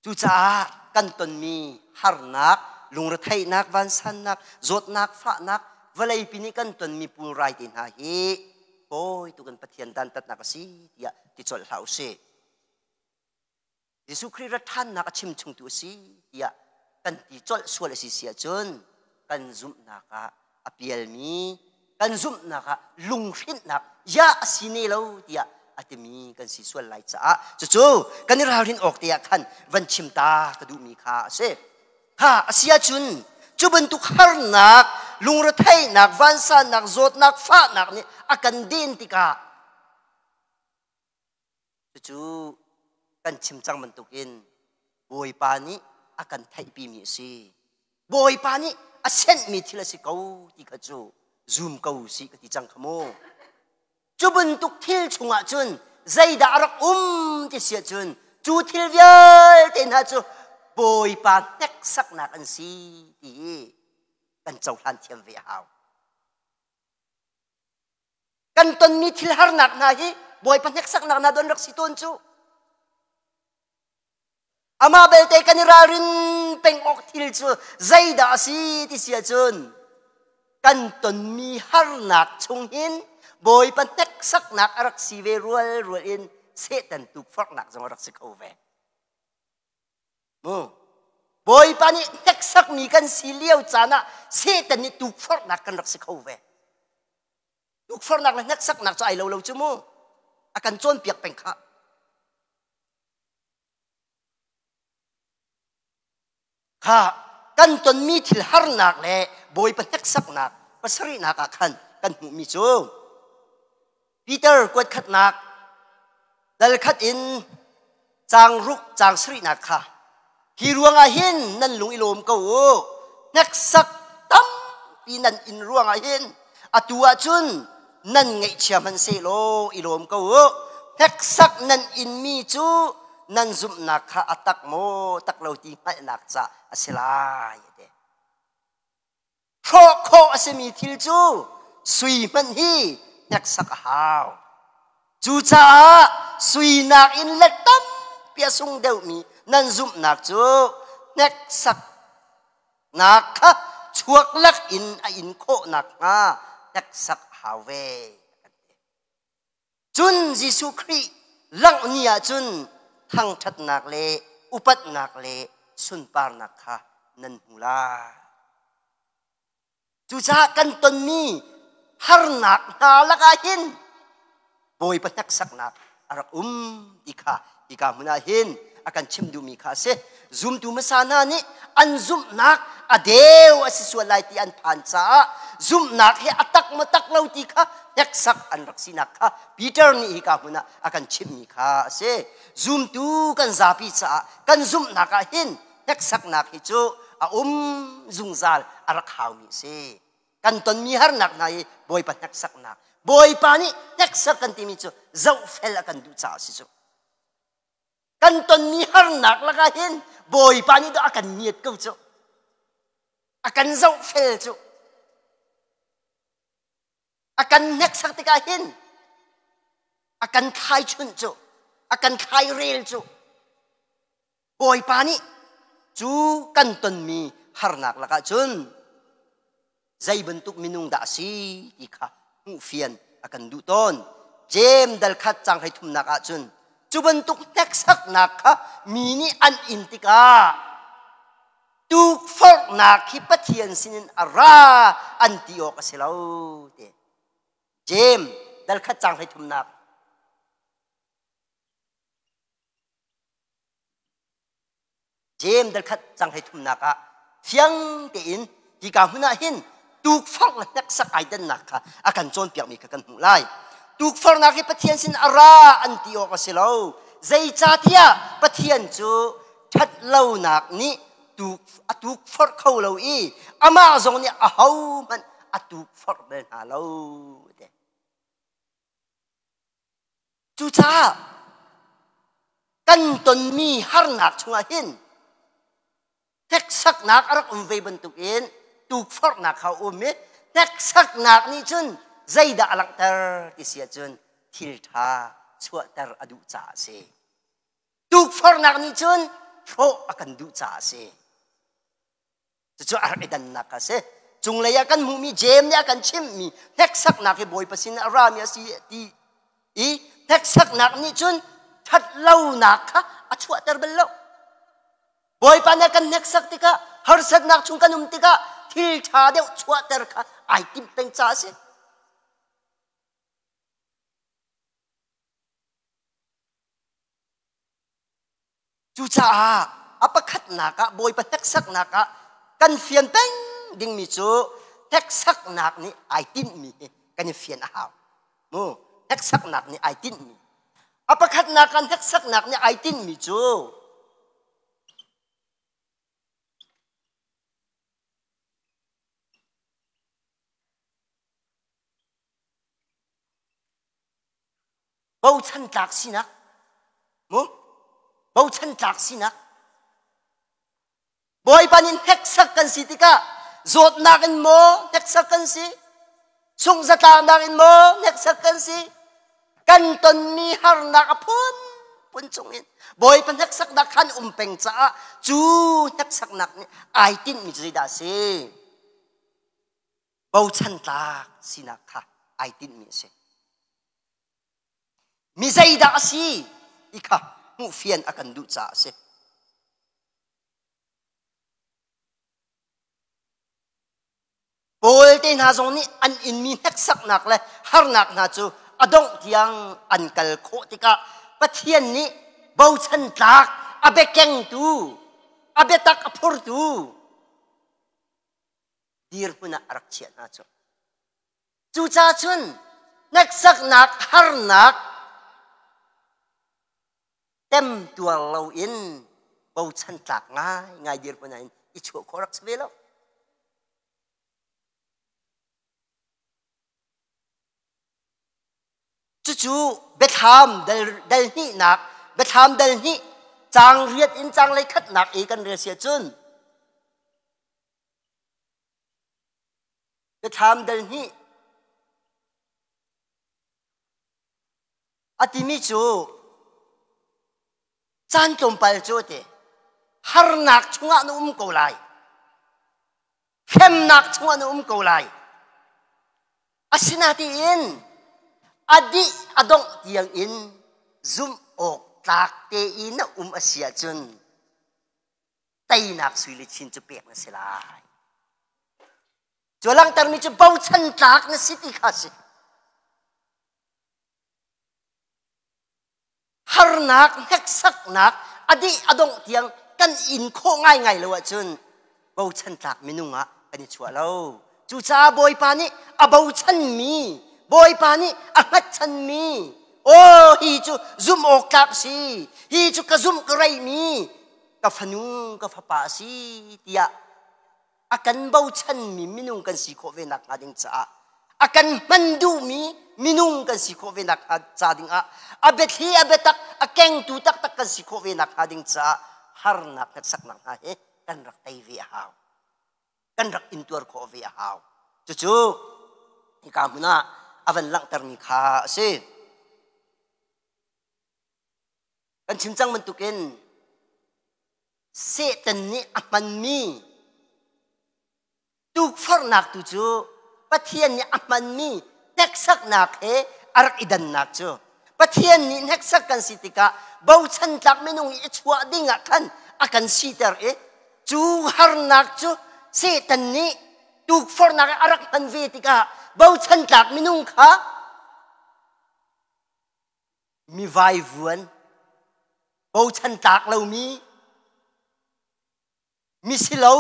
Cucaah kan tonmi harnak, lungretheihnak, vansannak, zawtnak, fahnak, vawleipi nih kan tonmi pulrai te hna hi fawi tuk in Pathian dantatnak a si tiah ti colh hlah u sih. Jesuh Khrih rat ṭhannak a chim chungtu a si tiah kan ti colh sual a si si ahcun kan zumhnak ah a pialmi kan zumhnak ah lunghrinhnak ya a si ne lo tiah a timi kan si sual lai caah cucu kan i ralrin awk te ah khan van chim ta ka duhmi kha a si. Kha a si ahcun cu bantuk harnak lungretheihnak vansannak zawtnak fahnak nih a kan den tikah Cucu kan chim cang bantukin Bawipa nih a kan theihpimi a si. Bawipa nih a senhmi thil a si ko ti kha cu zum ko si ka ti cang kha mu. Cu bantuk thil chungah cun zeidah a rak um ti si ahcun cu thil vialte hna cu Bawipa hneksaknak an si ti hi kan cohlan thiam ve a hau. Kan tonmi thil harnak hna hi Bawipa hneksaknak hna don rak si tawn cu. Amah belte kan i ralrin peng awk thil cu zeidah a si ti si ahcun kan tonmi harnak chung hin Bawipa hneksaknak a rak si ve rual rual in Satan tukforhnak zong a rak si kho ve. Mu. Bawipa nih hneksakmi kan si lio caan ah Satan nih tukforhnak kan rak si kho ve. Tukforhnak le hneksaknak cu ai lo lo cu mu. A kan cawnpiak peng khah. Kha kan tonmi thil harnak le Bawipa hneksaknak pasarihnak ah khan kan hmuhmi cu Peter kuat khatnak dal khat in caang ruk caang sarihnak kha hi ruangah hin nan lung i lawm ko u hneksak tampi nan in ruangah hin atu ah cun nan ngaihchia hmanhsehlaw i lawm ko u hneksak nan inmi cu nan zumhnak kha a tak maw tak lo ti hngalhnak ca a si lai a ti hrawh khawh a simi thil cu sui hmanh hi hneksak a hau cucaah sui nakin let tampi a sung deuhmi nan zumhnak cu hneksak nak kha chuak lak in a in khawh nakhnga hneksak hau ve. Cun Jesuh Khrih langh ni ah cun thangṭhatnak le upatnak le sunparnak kha nan hmu lai. Cucaah kan tonmi harnak hna lakah hin Bawipa hneksaknak a rak um ti kha hika hmun ah hin a kan chim duhmi kha a si. Zumtu hmasa hna nih an zumhnak a deu a si sual lai ti an phan caah zumhnak hi a tak maw tak lo ti kha hneksak an rak sinak kha Peter nih hika hmun ah a kan chimhmi kha a si. Zumtu kan zapi caah kan zumhnak ah hin hneksaknak hi cu a um zungzal a rak haumi a si. Kan tonmi harnak hna hi Bawipa hneksaknak. Bawipa nih hneksak kan timi cu zohfel a kan duh caah a si cu. Kan tonmi harnak lakah hin Bawipa nih a kan ngiat ko cu. A kan zohfel cu. A kan hneksak tikah hin a kan thlaichunh cu. A kan thlairel cu. Bawipa nih cu kan tonmi harnak lakah cun zei bantuk minung dah a si ti kha hmuhfian a kan duh tawn. Jeim dal khat cang hlei thumnak ah cun cu bantuk hneksaknak kha mi nih an in tikah tukforhnak hi Pathian sinin a ra an ti awk a si lo ti. Jeim dal khat cang hlei thumnak Jeim dal khat cang hlei thumnak ah fiang tein hika hmun ah hin tukforh le hneksak ai dannak kha a kan cawnpiakmi kha kan hmuh lai. Tukforhnak hi Pathian sin a ra an ti awk a si lo. Zeicahtiah Pathian cu ṭhatlonak nih tuk a tukforh kho lo i amah zong nih ahohmanh a tukforh bal hna lo. Cucaah kan tonmi harnak chungah hin hneksaknak a rak um ve bantukin tukforhnak kha a um i hneksaknak nih cun zeidah a langhter ti si ahcun thil ṭha chuahter a duh caah a si. Tukforhnak nih cun hrawh a kan duh caah a si. Cucu a rak i dannak a si. Cunglei ah kan hmuhmi Jeim nih a kan chimhmi hneksaknak hi Bawipa sin a rami a si ti i hneksaknak nih cun ṭhatlonak kha a chuahter bal lo. Bawipa nih a kan hneksak tikah harsatnak chung kan um tikah thil ṭha deuh chuahter kha ai timh peng caah a si. Cucaah a pakhatnak ah Bawipa hneksaknak ah kan fian peng dingmi cu hneksaknak nih ai tinhmi hi kan i fian a hau. Mu hneksaknak nih ai tinhmi. A pakhatnak ah hneksaknak nih ai tinhmi cu bochan tlak sinak mu bochan tlak sinak Bawipa nih hneksak kan si tikah zawtnak in maw hneksak kan si sungzatlaknak in maw hneksak kan si kan tonmi harnak a phun. phun chungin Bawipa hneksaknak khan um peng caah cu hneksaknak nih ai tinhmi cu zeidah a si? Bochan tlak sinak kha ai tinhmi a si. Mi zeidah a si ti kha hmuhfian a kan duh caah a si. Paul te hna zong nih an inmi hneksaknak le harnak hna cu a dongh tiang an kal khawh tikah Pathian nih bochan tlak a biakengtu a biatak a phurtu dirhmun ah a rak chiah hna cu. Cucaah cun hneksaknak harnak temtuar loin bochan tlak ngaingai dirhmun ah hin i chuah khawh rak si ve lo. Cucu biathlam dal, dal hnihnak, biathlam dal hnih caang riat in caang lei khatnak i kan rel si ahcun biathlam dal hnih A timi cu caan tlawmpal cu a ti. Harnak chungah na um ko lai. Hremnak chungah na um ko lai. Asinain a dih a dongh tiang in zumh awk tlak te i na um a si ahcun teinak sui le chin cu pek na si lai. Cu langhtermi cu bochan tlak na si ti kha a si. Harnak, hneksaknak, a dih a dongh tiang kan in khawh ngaingai lo ahcun bochan tlak minung ah kan i chuah lo. Cucaah Bawipa nih a bochanmi, Bawipa nih a hngatchanmi, aw hi cu zumh awk tlak si, hi cu ka zumh ka reimi, ka fanu, ka fapa a si tiah a kan bochanmi minung kan si khawh ve nakhnga ding caah a kan hman duhmi minung kan si khawh ve nakhnga ca ding ah a biathli a biatak a kengtu taktak kan si khawh ve nakhnga ding caah harnak hneksaknak hna hi kan rak tei ve a hau kan rak intuar khawh ve a hau cucu hika hmun ah a van langhtermi kha a si kan chim cang bantukin Satan nih a hmanmi tukforhnak tu cu Pathian nih a hmanmi hneksaknak he a rak i dannak cu Pathian nih hneksak kan si tikah bochan tlak minung i chuah ding ah khan a kan siter i cu harnak cu Satan nih tukforhnak a rak hman ve tikah bochan tlak minung kha mi vaivuan bochan tlak lomi misilo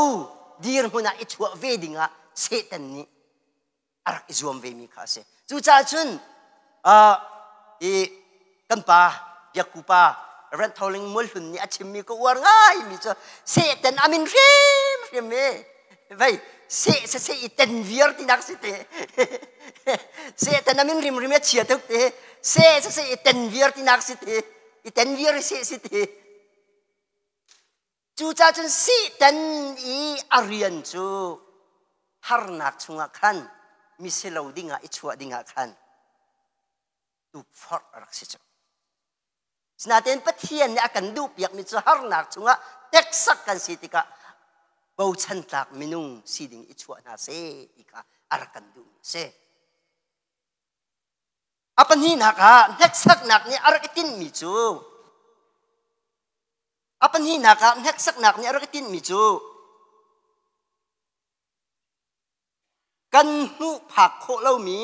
dirhmun ah i chuah ve dingah Satan nih a rak i zuam vemi kha a si. Cucaah cun i kan pa Biakku pa Rev. Tholing Mualhlun nih a chimmi ka uar ngaimi cu Satan a min hrimhrim i vei seh se se i ten viar tinak si te Satan a min rimrim a chia tuk te seh se se i ten viar tinak si te i ten viar i seh si te cucaah cun Satan i a rian cu harnak chungah khan misilo dingah i chuah dingah khan tukforh a rak si cu Sinain Pathian nih a kan duhpiakmi cu harnak chungah hneksak kan si tikah bochan tlak minung si ding i chuah hna seh ti kha a rak kan duhmi a si. A pahnihnak ah hneksaknak nih a rak i tinhmi cu a pahnihnak ah hneksaknak nih a rak i tinhmi cu kan hmuh phak khawh lomi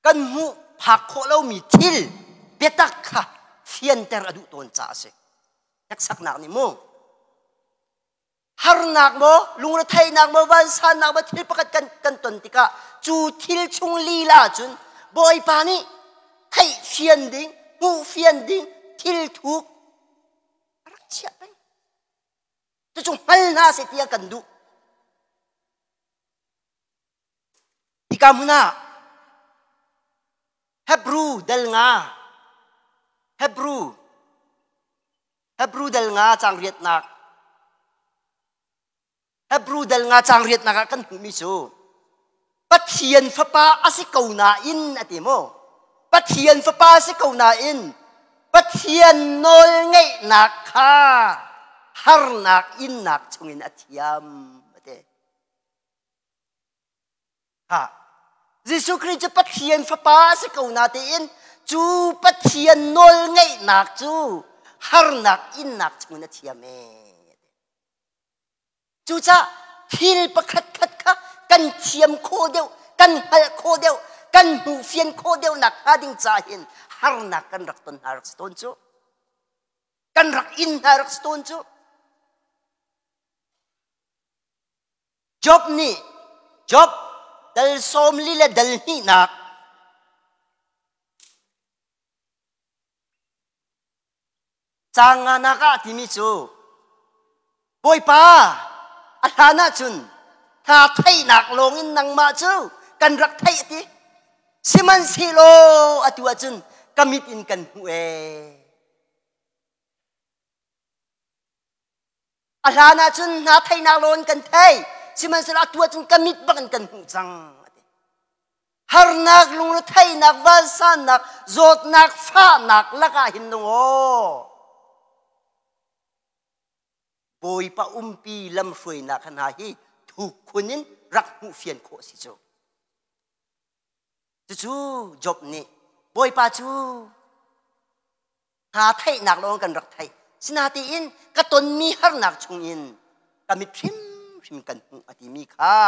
Kan hmuh phak khawh lomi thil biatak kha fianter a duh tawn caah a si. Hneksaknak nih mu harnak maw lungretheihnak maw vansannak maw thil pakhat kan, kan ton tikah cu thil chung lila cun Bawipa nih theih fian ding hmuh fian ding thil thuk a rak chiah peng cucu hngal hna seh ti a kan duh hika hmun ah Hebrew dal nga Hebrew. Hebrew dal nga cang riatnak Hebrew dal nga cang riatnak ah kan hmuhmi cu Pathian fapa a si ko nain a ti maw? Pathian fapa a si ko nain Pathian nawl ngeihnak kha harnak innak chungin a thiam a ti. Ha. Jesuh Khrih cu Pathian fapa a si ko na tiin cu Pathian nawl ngeihnak cu harnak innak chungin a thiam ee. Cucaah thil pakhat khat kha kan thiam khawh deuh, kan hngalh khawh deuh, kan hmuhfian khawh deuh nak hnga ding ca hin harnak kan rak ton hna rak si tawn cu. Kan rak in hna rak si tawn cu. Job nih Job dal 40 le dal hnihnak Caang nganak ah timi cu Bawipa a hlan ahcun hna theihnak lawngin nangmah cu kan rak theih a ti. Sihmanhsehlaw atu ahcun ka mit in kan hmuh ee. A hlan ahcun hna theihnak lawng in kan thei. Sihmanhsehlaw atu ahcun ka mit bak in kan hmuh cang. Harnak, lungretheihnak, vansannak, zawtnak, fahnak lakah hin nung aw. Bawipa umpi lamhruainak hna hi thuk khun in rak hmuh fian khawh si cu. Cucu Job nih Bawipa cu hna theihnak lawng kan rak theih. Sinatiin ka tonmi harnak chungin ka mit hrimhrim kan hmuh a timi kha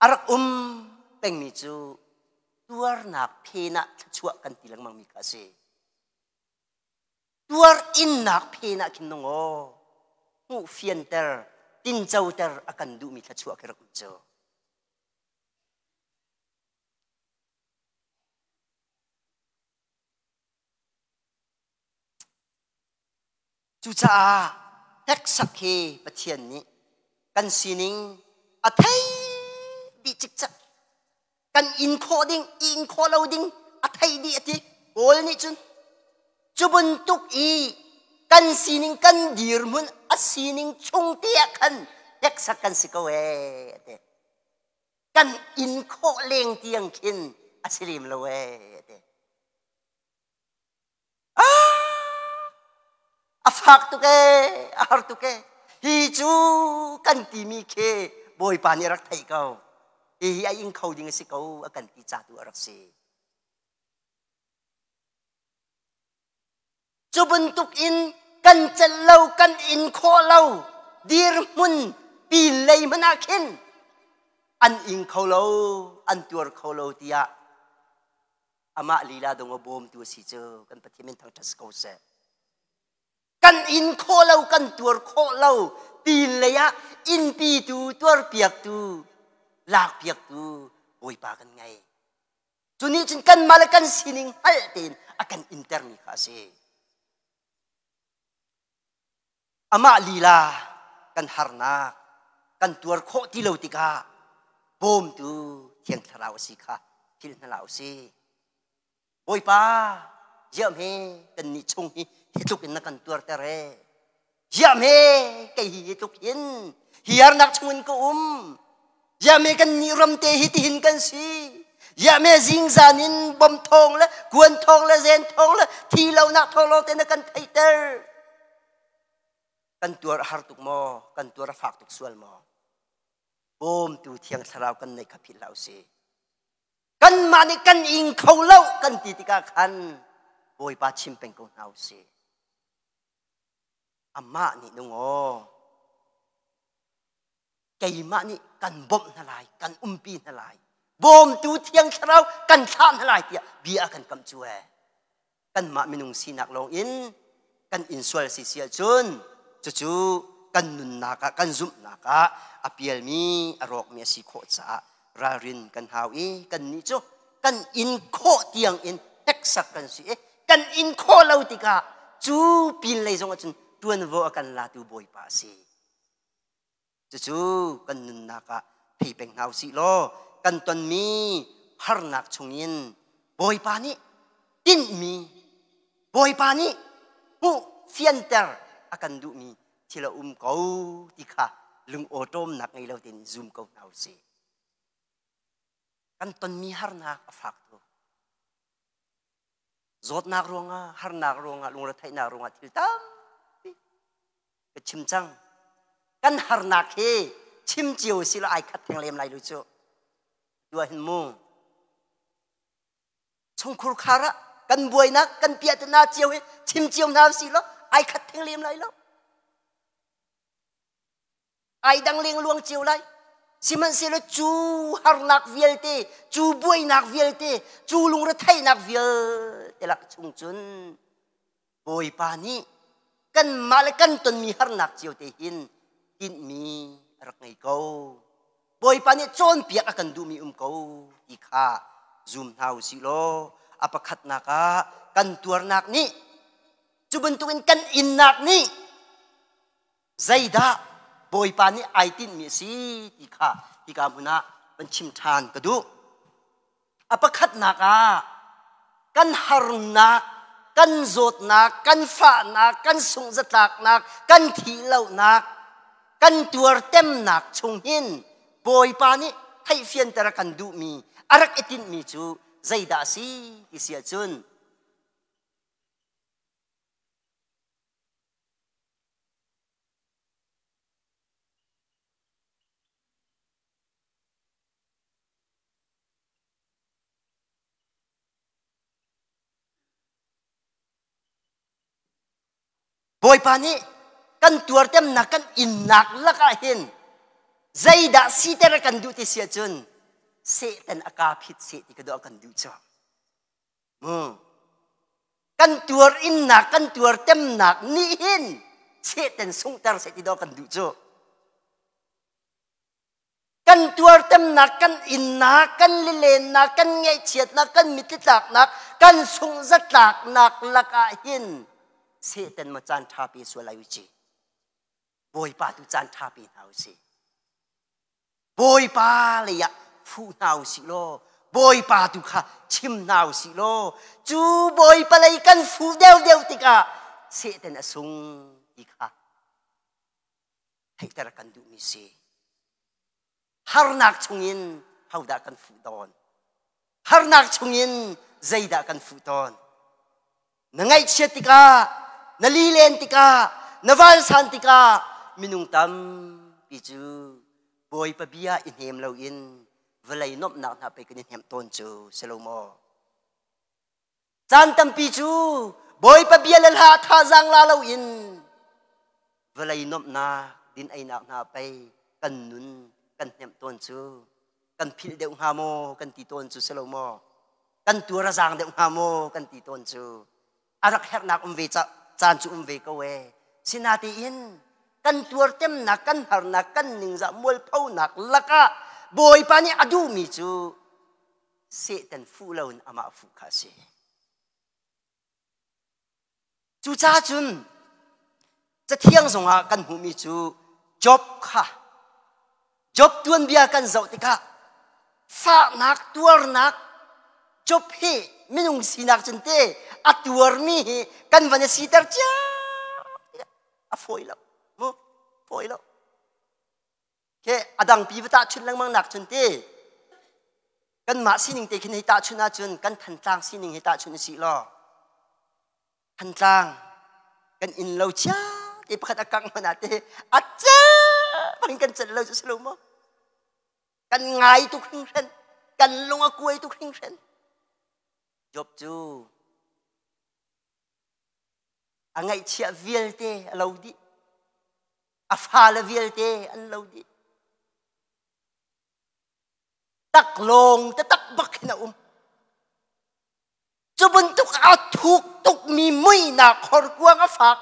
a rak um pengmi cu tuarnak phen ah thluachuah kan ti lengmangmi kha a si. Tuar innak phen ah khin nung aw hmuh fianter tincoter a kan duhmi thluachuah khi rak um cu. Cucaah hneksak hi Pathian nih kan sining a thei dih cikcek. Kan in khawh ding, i in khawh lo ding a thei dih a ti. Paul nih cun cu bantuk i kan sining kan dirhmun a sining chung te ah khan hneksak kan si ko ee a ti. Kan in khawh leng tiang khin a si lem lo ee a ti. A fak tuk ee, a har tuk ee. Hi cu kan timi khi Bawipa nih a rak theih ko. Hihi a ing kho ding a si ko a kan ti ca tu a rak si. Cu bantuk in kan celh lo, kan in khawh lo, dirhmun pin lei hmanh ah khin an ing kho lo, an tuar kho lo tiah amah lila dong a bawmtu a si cu kan Pathian min thangṭhat si ko seh. Kan in khawh lo, kan tuar khawh lo, pin lei ah innpitu, tuarpiaktu, lakpiaktu Bawipa kan ngei. Cu nih cun kanmah le kan sining hngalh tein a kan intermi kha a si. Amah lila kan harnak kan tuar khawh ti lo tikah bawmtu Thiang Thlarau a si kha philh hna hlah u sih. Bawipa, ziam he kannih chung hi hi tluk in na kan tuarter ee. Ziam he kei hi hi tluk hin hi harnak chung in ka um. Ziam he kannih ramte hi tihin kan si. Ziam he zingzan in bom thawng le kuan thawng le zen thawng le thi lonak thawng lawng te na kan theihter. Kan tuar a har tuk maw? Kan tuar a fak tuk sual maw? Bawmtu Thiang Thlarau kan neih kha philh hlah usih. Kanmah nih kan ing kho lo kan ti tikah khan Bawipa chim peng ko hna usih. Amah nih nung aw keimah nih kan bawmh hna lai, kan umpi hna lai. Bawmtu Thiang Thlarau kan thlah hna lai tiah bia a kan kamh cu ee. Kanmah minung sinak lawng in kan in sual si si ahcun cucu kan nunnak ah kan zumhnak ah a pialmi a rawkmi a si khawh caah ralrin kan hau i kannih cu kan in khawh tiang in hneksak kan si i kan in khawh lo tikah cu pin lei zong ahcun tuanvo a kan latu Bawipa a si. Cucu kan nunnak ah thei peng hna usih law kan tonmi harnak chungin Bawipa nih tinhmi Bawipa nih hmuh fianter a kan duhmi thil a um ko ti kha lungawṭawmnak ngei lo tein zum ko hna usih. Kan tonmi harnak a fak tuk. Zawtnak ruangah, harnak ruangah, lungretheihnak ruangah thil tampi ka chim cang. Kan harnak hi chim cio si lo ai khat theng lem lai lu cu. Tua hin mu. Chungkhur khar ah kan buainak kan piahtana cio hi chim cio hna si lo ai khat theng lem lai lo. Ai dang leng luang cio lai. Sihmanhsehlaw cu harnak vialte, cu buainak vialte, cu lungretheihnak vialte lak chung cun Bawipa nih kanmah le kan tonmi harnak cio te hin tinhmi a rak ngei ko. Bawipa nih cawnpiak a kan duhmi um ko ti kha zum hna u sih law a pakhatnak ah kan tuarnak nih cu bantukin kan innak nih zeidah Bawipa nih ai tinhmi a si ti kha hika hmun ah van chim ṭhan ka duh. A pakhatnak ah kan harnak, kan zawtnak, kan fahnak, kan sungzatlaknak, kan thihlohnak, kan tuartemnak chung hin Bawipa nih theihfianter a kan duhmi, a rak i tinhmi cu zeidah a si ti si ahcun Bawipa nih kan tuartemnak kan innak lakah hin zeidah siter a kan duh ti si ahcun Satan a ka phit seh ti ka duh a kan duh cu. Mu. Kan tuar innak kan tuartemnak nih hin Satan sunghter seh ti dawh kan duh cu. Kan tuartemnak, kan innak, kan lilennak, kan ngaihchiatnak, kan mitthli tlaknak, kan sungzatlaknak lakah hin Satan ma caan ṭha pe sual lai u ci. Bawipa tu caan ṭha pe hna u si. Bawipa lei ah fuh hna u sih law Bawipa tu kha chim hna u sih law cu Bawipa lei kan fuh deuhdeuh tikah Satan a sung ti kha theihter kan duhmi si. Harnak chungin hodah kan fuh tawn? Harnak chungin zeidah kan fuh tawn? Na ngaihchiat tikah, na lilen tikah, na vansan tikah minung tampi cu Bawipa bia i hnem loin vawlei nuamhnak hna pei kan i hnemh tawn cu si lo maw? Caan tampi cu Bawipa bia le hla thazaang la loin vawlei nuamhnak din einak hna pei kan nun kan hnemh tawn cu kan philh deuh hnga maw kan ti tawn cu si lo maw? Kan tuar a zaang deuh hnga maw kan ti tawn cu a rak herhnak um ve caan cu um ve ko ee. Sinatein kan tuartemnak kan harnak kan ningzah mualphonak lakah Bawipa nih a duhmi cu Satan fuh loin amah fuh kha a si. Cucaah cun Cathiang zongah kan hmuhmi cu Job kha Job tuanbia kan zoh tikah fahnak tuarnak Job hi minung sinak cun te a tuarmi hi kan van i siter cia a fawi lo mu fawi lo Ke a dangpi va tahchunh lengmang nak cun ti kanmah sining te khin hei tahchunh ahcun kan Thantlang sining hi tahchunh usih law Thantlang kan inn lo chia te pakhat a kangh hmanh ah te a cel bangin kan celh lo cu si lo maw kan ngai tuk hringhran kan lung a kuai tuk hringhran Job cu a ngaihchiah vialte a lo dih a fale vialte an lo dih taklawng taktak bak hin a um cu bantuk a thuk tukmi muihnak horkuang a fak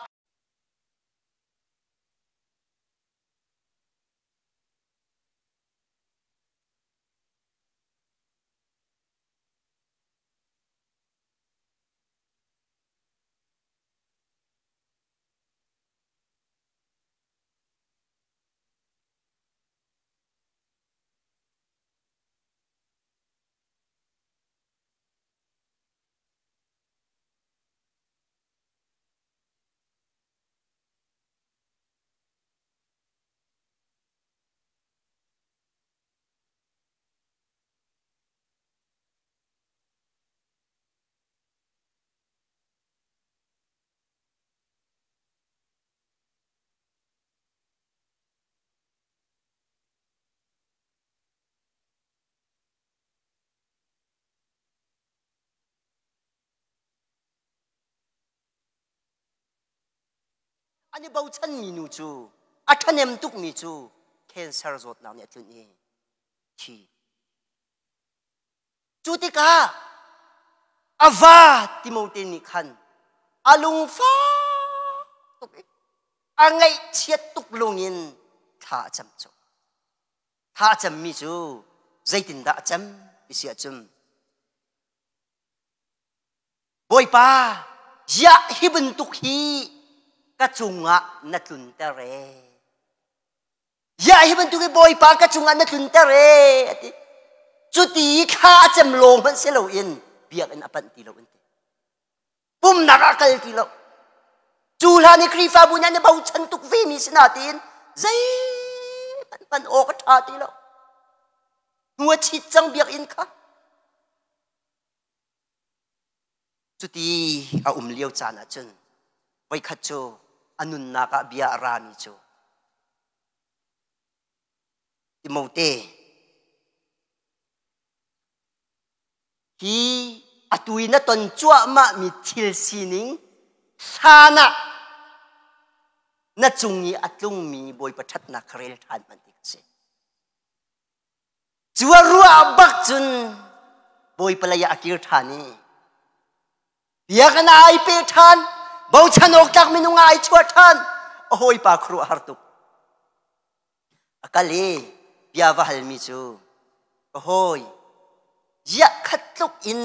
An i bochanmi nu cu a ṭhahnem tukmi cu cancer zawtnak nih a tlunh i thi. Cu tikah a va Timote nih khan a lungfak tuk i a ngaihchiat tuk lungin thla a cam cu. Thla a cammi cu zeitindah a cam ti si ahcun Bawipa, ziah hi bantuk hi ka cungah na tlunter ee. Ziah hi bantuk hi Bawipa ka cungah na tlunter ee a ti. Cuti thla a cem lawng hmanh si loin biakinn a panh ti lo an ti. Pumnak ah kal ti lo. Cu hlan i Khrihfabu nih an i bochan tuk ve mi si na tiin zeihmanh hman awk a ṭha ti lo. Hnu a chit cang biakinn kha. Cuti a um lio caan ahcun voikhat cu a nunnak ah bia a rami cu Timote hi atu i na ton cuahmahmi thil sining hlan ah na cung i a tlungmi Bawipa ṭhatnak kha rel ṭhan hmanh ti ka si. Cu a ruah bak cun Bawipa lei ah a kir ṭhan i biakinn ah ai pe ṭhan, bochan awk tlak minung ah ai chuah ṭhan. A hawipa khuaruahhar tuk. A kal i bia va halmi cu ka hawi ziah khat tluk in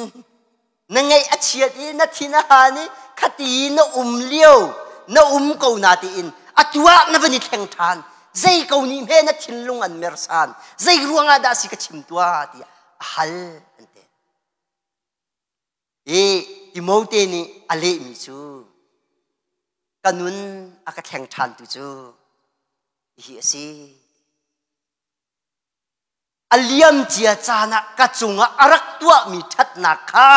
na ngaih a chiat i na thin a han i khati na um lio na um ko na tiin atu ah na van i thleng ṭhan zei ko nih hme na thinlung an mersan zei ruangah dah si ka chim tuah tiah a hal an ti i Timote nih a lehmi cu ka nun a ka thleng ṭhan tu cu hi a si A liamcia caan ah ka cungah a rak tuahmi ṭhatnak kha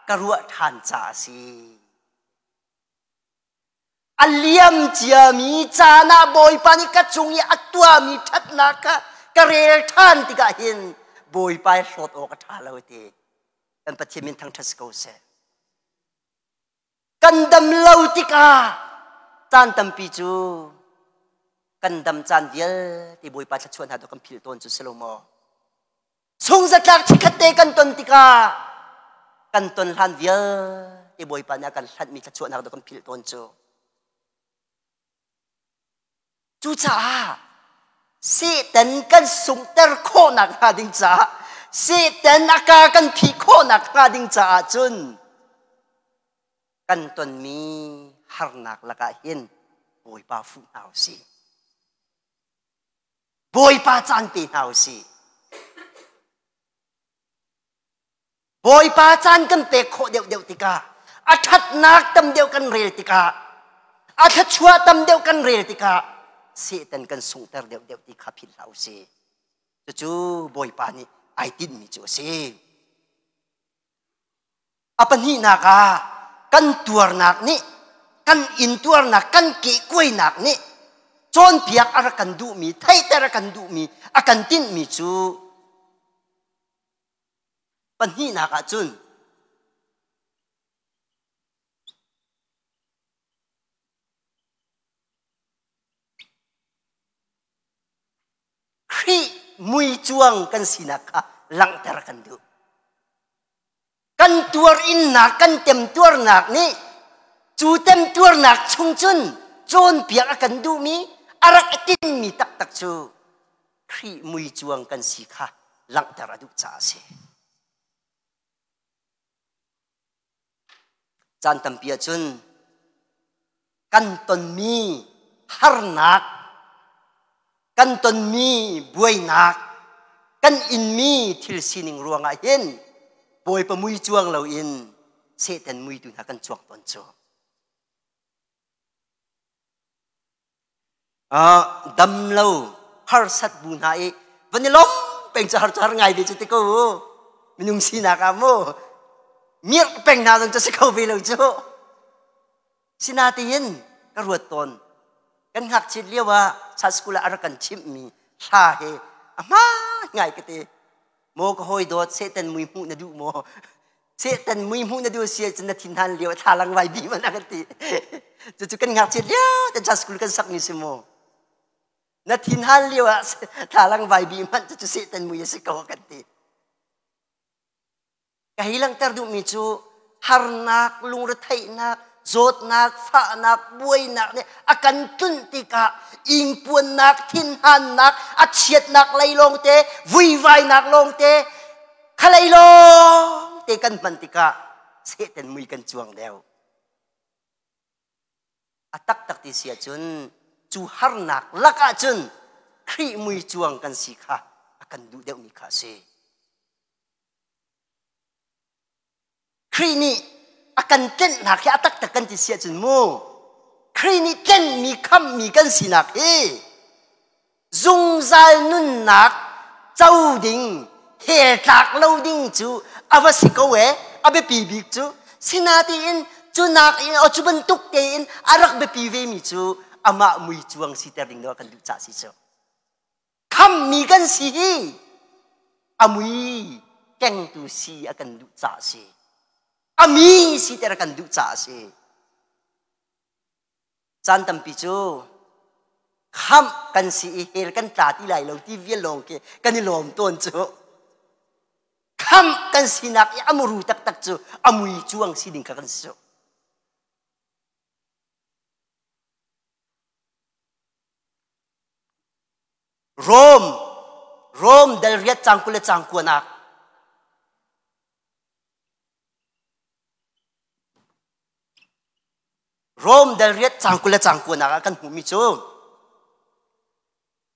ka ruah ṭhan caah a si. A liamciami caan ah Bawipa nih ka cung i a tuahmi ṭhatnak kha ka rel ṭhan tikah hin Bawipa i hlawt awk a ṭha lo ti. Kan Pathian min thangṭhat si ko seh. Kan dam lo tikah caan tampi cu kan dam caan vialte Bawipa thluachuah hna tu kan philh tawn cu si lo maw? Sungzatlak chikkhat te kan ton tikah kan ton hlan vialte Bawipa nih a kan hlanhmi thluachuahnak tu kan philh tawn cu. Cucaah Satan kan sunghter khawhnak hnga ding caah Satan a ka kan phih khawhnak hnga ding caah cun kan tonmi harnak lakah hin Bawipa fuh hna u sih. Bawipa caan pe hna u sih. Bawipa caan kan pek khawh deuhdeuh tikah a ṭhatnak tam deuh kan rel tikah a thluachuah tam deuh kan rel tikah Satan kan sunghter deuhdeuh ti kha philh hlah u sih. Cucu Bawipa nih ai tinhmi cu a si. A pahnihnak ah kan tuarnak nih kan intuarnak kan kehkuainak nih cawnpiak a rak kan duhmi theihter a kan duhmi a kan tinhmi cu Pahnihnak ah cun Khrih muicuang kan sinak kha langhter kan duh. Kan tuar innak, kan temtuarnak nih cu temtuarnak chung cun cawnpiak a kan duhmi, a rak i tinhmi taktak cu Khrih muicuang kan si kha langhter a duh caah a si. Caan tampi ahcun kan tonmi harnak, kan tonmi buainak, kan inmi thil sining ruangah hin Bawipa mui cuang loin Satan mui tu hna kan cuang tawn cu. Dam lo harsat bu hna i van i lawm peng cu har cu har ngai ve cu ti ko minung sinak ah mu mirh peng hna zong cu si kho ve lo cu sinatein ka ruat tawn kan ngakchiat lio ah sa school ah a rak kan chimhmi hla he a hma ngai ka ti maw ka hawi dawt satan mui hmuh na duh maw? Satan mui hmuh na duh si ahcun na thinhan lio thlalang vai bi man a kan ti. Cucu kan ngakchiat lio te cha school kan sakmi si mu. Na thinhan lio ah thlalang vai bi hmanh cucu Satan mui a si ko kan ti. Ka hei langhter duhmi cu harnak, lungretheihnak, zawtnak, fahnak, buainak nih a kan tlunh tikah ingpuannak, thinhannak, a chiatnak lei lawngte, vuivainak lawngte, khalei lawngte kan hman tikah Satan mui kan cuang deuh. A taktak ti si ahcun cu harnak lakah cun Khrih mui cuang kan si kha a kan duh deuhmi kha a si. Khrih nih a kan tlenhnak hi a taktak kan ti si ahcun mu Khrih nih tlenhmi khamhmi kan sinak hi zungzal nunnak co ding hell tlak lo ding cu a va si ko e a biapi bik cu sinatiin cu nak in o cu bantuk tein a rak biapi ve mi cu amah mui cuang siter ding do kan duh ca si cu khammi kan si hi a mui kengtu si a kan duh caah si a mi siter a kan duh caah si caan tampi cu khamh kan si i hell kan tla ti lai lo ti vial lawng khi kan i lawm tawn cu khamh kan sinak i a muru taktak cu a mui cuang si ding kha kan si cu Rom Rom dal riat cang kul le cang kuanak Rom dal riat cang kul le cang kuanak ah kan hmuhmi cu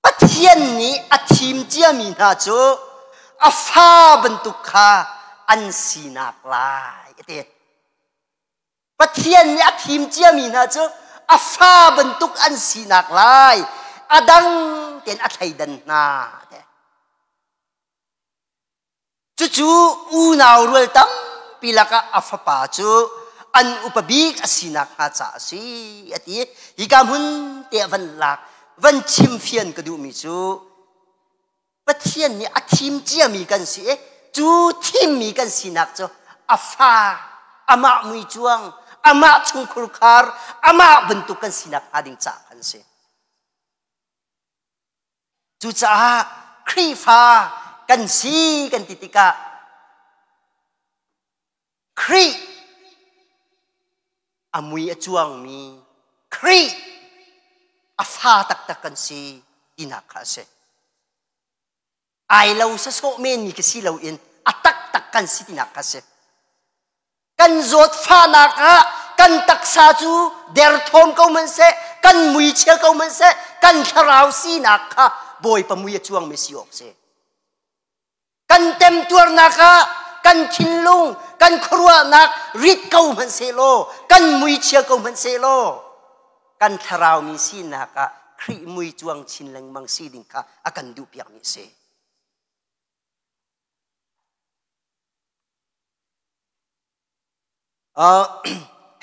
Pathian nih a thim ciami hna cu a fa bantuk kha an sinak lai a ti. Pathian nih a thim ciami hna cu a fa bantuk an sinak lai a dang tein a thleidan hna. Cucu unau rual tampi lakah a fapa cu an upa bik a sinak hnga caah a si a ti. Hika hmun te ah van lak van chim fian ka duhmi cu Pathian nih a thim ciami kan si i cu thimmi kan sinak cu a fa amah muicuang amah chungkhur khar amah bantuk kan sinak hnga ding caah kan si. Cucaah Khrihfa kan si kan ti tikah Khrih a mui a cuangmi Khrih a fa taktak kan si tinak kha a si. Ai lo sasawh menmi ka si loin a taktak kan si tinak kha a si. Kan zawtfahnak ah kan taksa cu derthawm ko hmanhseh, kan mui chia ko hmanhseh, kan thlarau sinak kha Bawipa mui a cuangmi si awk si. Kan temtuarnak ah kan thinlung, kan khuaruahnak rit ko hmanhsehlaw, kan muichia ko hmanhsehlaw, kan thlarau mi sinak ah Khrih mui cuang chin lengmang si ding kha a kan duhpiakmi a si.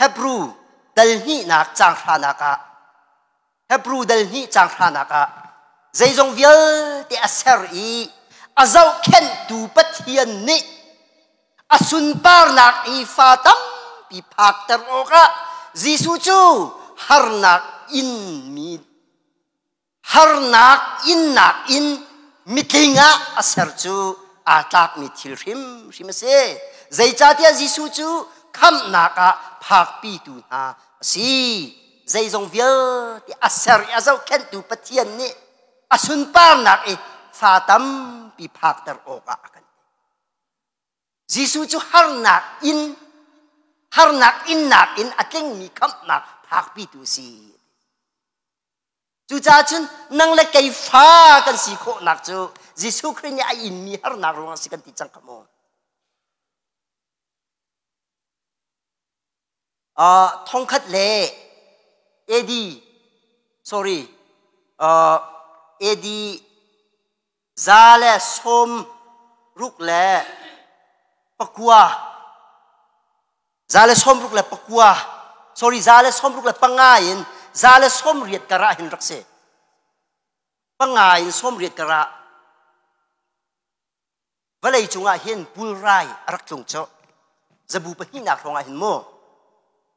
Hebrew dal hnihnak caang hranak ah Hebrew dal hnih caang hranak ah zeizong vialte a ser i a zohkhenhtu Pathian nih a sunparnak i fa tampi phakter awkah Jesuh cu harnak in mi harnak innak in mitling ah a ser cu aa tlakmi thil hrimhrim a si. Zeicahtiah Jesuh cu khamhnak ah phakpitu hna a si. Zeizong vialte a ser i a zohkhenhtu Pathian nih a sunparnak i fa tampi phakter awkah a kan Jesuh cu harnak in harnak innak in a tlingmi khamhnak phakpitu a si. Cucaah cun nang le kei fa kan si khawhnak cu Jesuh Khrih nih a inmi harnak ruangah si kan ti cang kha mu. Thongkhat le AD sorry AD 169 169 sorry 165 in 180 karah hin rak si panga in 80 karah vawlei cungah hin pulrai a rak tlung cu. Zabu pahnihnak hrawng ah hin mu.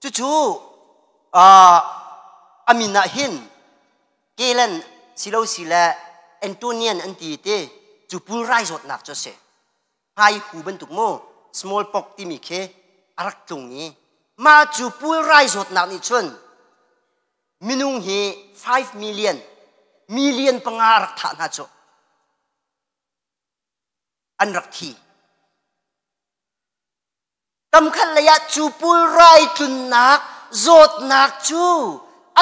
Cucu a min ah hin Kelen silo si le Antonian an ti te cu pulrai zawtnak cu a si. Hmai hu bantuk mu smallpox timi khi a rak tlung i mah cu pulrai zawtnak nih cun minung hi 5 million million panga a rak thah hna cu an rak thi. Kamkhat lei ah cu pulrai tlunnak zawtnak cu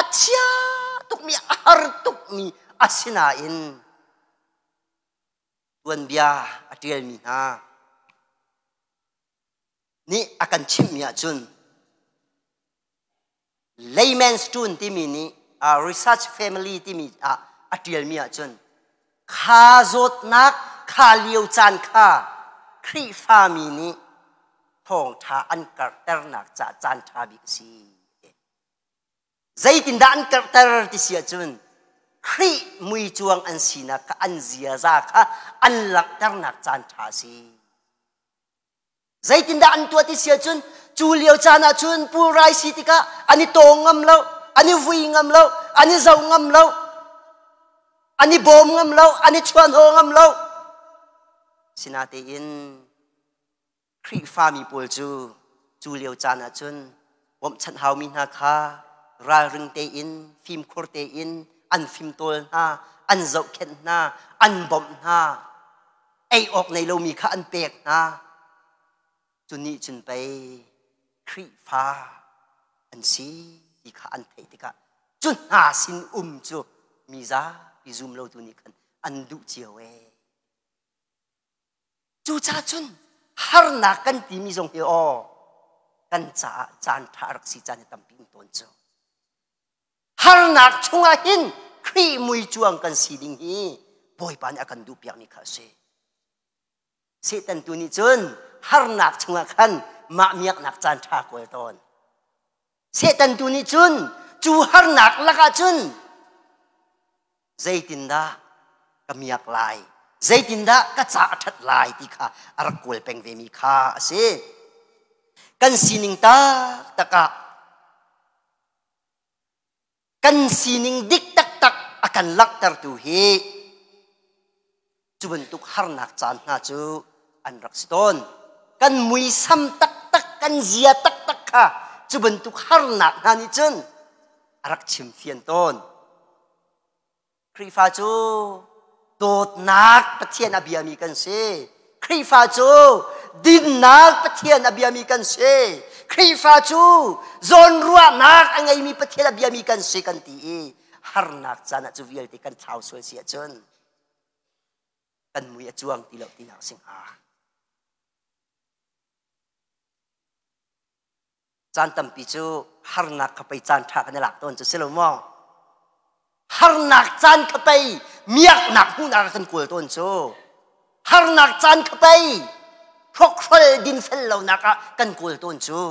a chia tukmi a har tukmi a si nain tuanbia a ṭialmi hna nih a kan chimhmi ahcun Layman's Tune timi nih uh, research family timi ah a ṭialmi ahcun kha zawtnak kha lio caan kha Khrihfami nih thawngṭha an karhternak ca caan ṭha bik a si. Zeitindah an karhter ti si ahcun Khrih muicuang an sinak kha an ziaza kha an langhternak caan ṭha a si. Zeitindah an tuah ti si ahcun cu lio caan ahcun pulrai si tikah an i tawng ngam lo, an i vui ngam lo, an i zoh ngam lo, an i bawm ngam lo, an i chuanhaw ngam lo. Sinatein Khrihfami pawl cu cu lio caan ahcun bawmhchanh haumi hna kha ralring tein, fimkhur tein an fimtawl hna, an zohkhenh hna, an bawmh hna. Ei awk nei lomi kha an pek hna. Cu nih cun pei Khrihfa an si ti kha an theih tikah cu hna sin um cu mi zapi zum lotu nih khan an duh cio ee. Cucaah cun harnak kan timi zong hi aw kan caah caan ṭha a rak si caan hi tampi um tawn cu. Harnak chungah hin Khrih mui cuang kan si ding hi Bawipa nih a kan duhpiakmi kha a si. Satan tu nih cun harnak chungah khan mah miaknak caan ṭha kawl tawn. Satan tu nih cun cu harnak lakah cun zeitindah ka miak lai, zeitindah ka ca a ṭhat lai ti kha a rak kawl peng vemi kha a si. Kan sining taktak ah kan sining dik taktak a kan langhtertu hi cu bantuk harnak caan hna cu an rak si tawn. Kan muisam taktak, kan zia taktak kha cu bantuk harnak hna nih cun a rak chimfian tawn. Khrihfa cu dawtnak Pathian a biami kan si. Khrihfa cu dinnak Pathian a biami kan si. Khrihfa cu zawnruahnak a ngeimi Pathian a biami kan si kan ti i harnak caan ah cu vialte kan thlau sual si ahcun kan mui a cuang ti lo tinak a si hnga. Caan tampi cu harnak kha pei caan ṭha kan i lak tawn cu si lo maw? Harnak caan kha pei miaknak hmuhnak kan kawl tawn cu. Harnak caan kha pei hrokhrol dinfel lonak ah kan kawl tawn cu.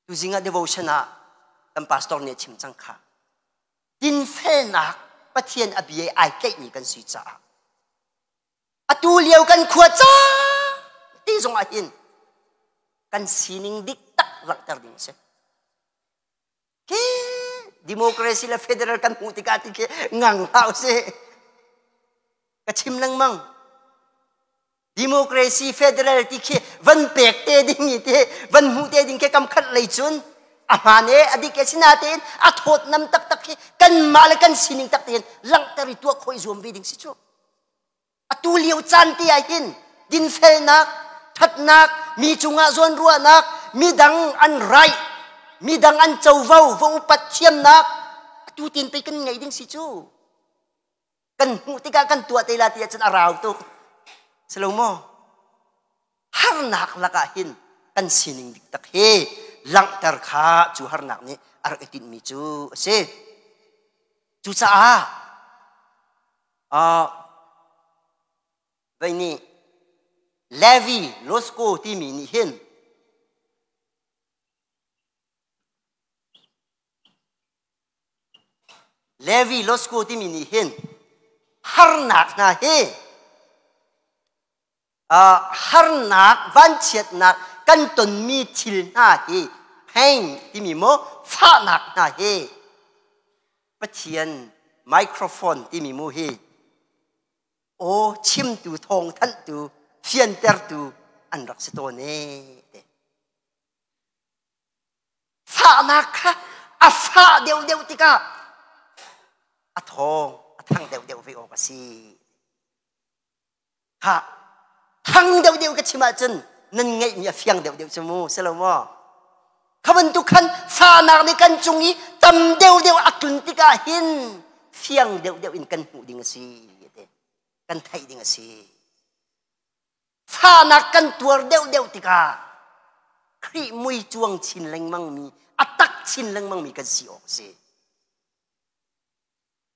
Tuzing ah devotion ah kan pastor nih a chim cang kha. Dinfelnak Pathian a bia ai tlaihmi kan si caah atu lio kan khua ca ti zong ah hin kan sining dik tak langhter ding a si. Hi democracy le federal kan hmuh tikah ti khi ngang hlah usih. Ka chim lengmang. Democracy federal ti khi van pek te ding i ti van hmuh te ding khi kam khat lei cun a hmaan e a dik e sinatein a thawtnam taktak khi kanmah le kan sining tak tein langhter i tuah khawh i zuam ve ding si cu. Atu lio caan te ah hin dinfelnak, ṭhatnak, mi cungah zawnruahnak, midang an right, midang an covo va upat thiamnak atu tin pei kan ngei ding si cu. Kan hmuh tikah kan tuah te la ti ahcun a rau tuk. Si lo maw? Harnak lakah hin kan sining dik tak hi langhter kha cu harnak nih a rak i tinhmi cu a si. Cucaah Vei nih Levi Losco timi nih hin Levi Losco timi nih hin harnak hna hi Harnak, vanchiatnak kan tonmi thil hna hi pain timi maw fahnak hna hi Pathian microphone timi mu hi aw chimtu thawngthanhtu fiantertu an rak si tawn ee. Fahnak kha a fah deuhdeuh tikah a thawng a thang deuhdeuh ve awk a si. Ha thang deuhdeuh ka chim ahcun nan ngeihmi a fiang deuhdeuh cu mu si lo maw? Kha bantuk khan fahnak nih kan cung i tam deuhdeuh a tlun tikah hin fiang deuhdeuh in kan hmuh ding a si kan theih ding a si. Fahnak kan tuar deuhdeuh tikah Khrih mui cuang chin lengmangmi a tak chin lengmangmi kan si awk a si.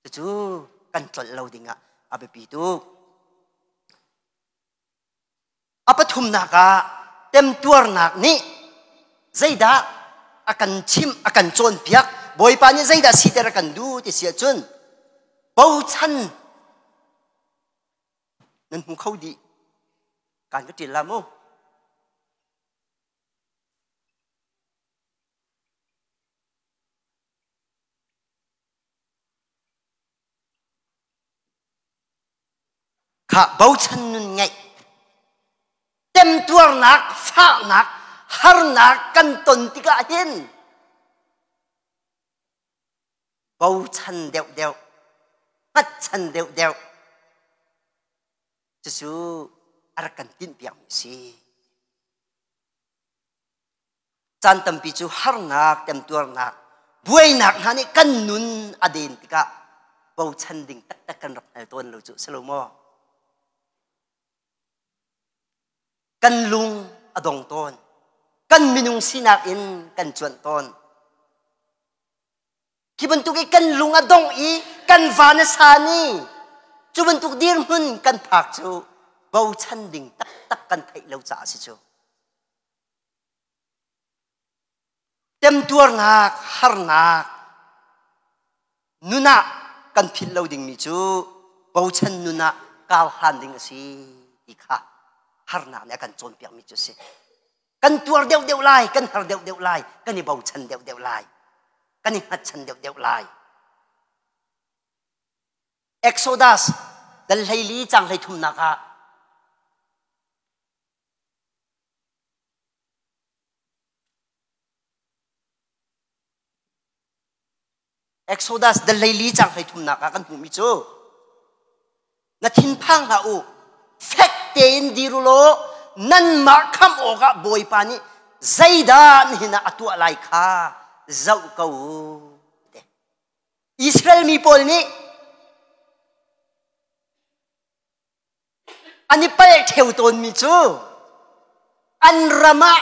Cucu kan tlolh lo dingah a biapi tuk. A pathumnak ah temtuarnak nih zeidah a kan chimh, a kan cawnpiak, Bawipa nih zeidah siter a kan duh ti si ahcun bochan nan hmu kho dih. Kan ka ṭil la mu. Kha bochan nun ngeih temtuarnak fahnak harnak kan ton tikah hin bochan deuhdeuh hngatchan deuhdeuh cucu a rak kan tinhpiakmi a si. Caan tampi cu harnak, temtuarnak, buainak hna nih kan nun a den tikah bochan ding taktak kan rak hngal tawn lo cu si lo maw? Kan lung a dong tawn. Kan minung sinak in kan cuanh tawn. Khi bantuk i kan lung a dong i kan van a san i cu bantuk dirhmun kan phak cu bochan ding taktak kan theih lo caah si cu. Temtuarnak, harnak, nun ah kan philh lo dingmi cu bochan nun ah kar hlan ding a si ti kha harnak nih a kan cawnpiakmi cu a si. Kan tuar deuhdeuh lai, kan har deuhdeuh lai, kan i bochan deuhdeuh lai, kan i hngatchan deuhdeuh lai. Exodus dal 14 cang 33nak ah Exodus dal 14 cang 33nak ah kan hmuhmi cu na thinphang hlah u fek tein dir u law nanmah khamh awkah Bawipa nih zeidah nihin ah a tuah lai kha zoh ko u. Israel mi pawl nih An i palh ṭheo tawnmi cu an ram ah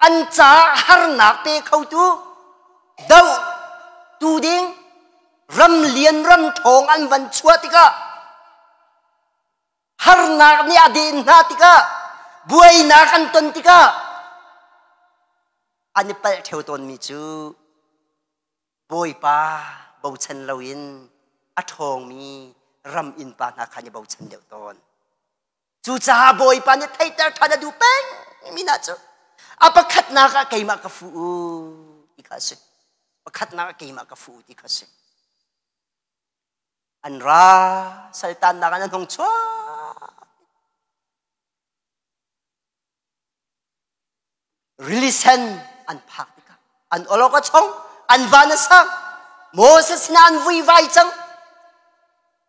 an caah harnak pe khotu doh tu ding ram lian ram ṭhawng an van chuah tikah harnak nih a den hna tikah buainak an ton tikah an i palh ṭheo tawnmi cu Bawipa bochan loin a ṭhawngmi ram innpa hna kha an i bochan deuh tawn. Cucaah Bawipa nih theihter ṭhan a duh peng mi hna cu a pakhatnak ah keimah ka fuh u ti kha a si. Pakhatnak ah keimah ka fuh u ti kha a si. An ra saltannak ah an hung chuak. Rili sen an phak tikah an awlok a chong, an van a sang. Moses sinah an vuivai cang.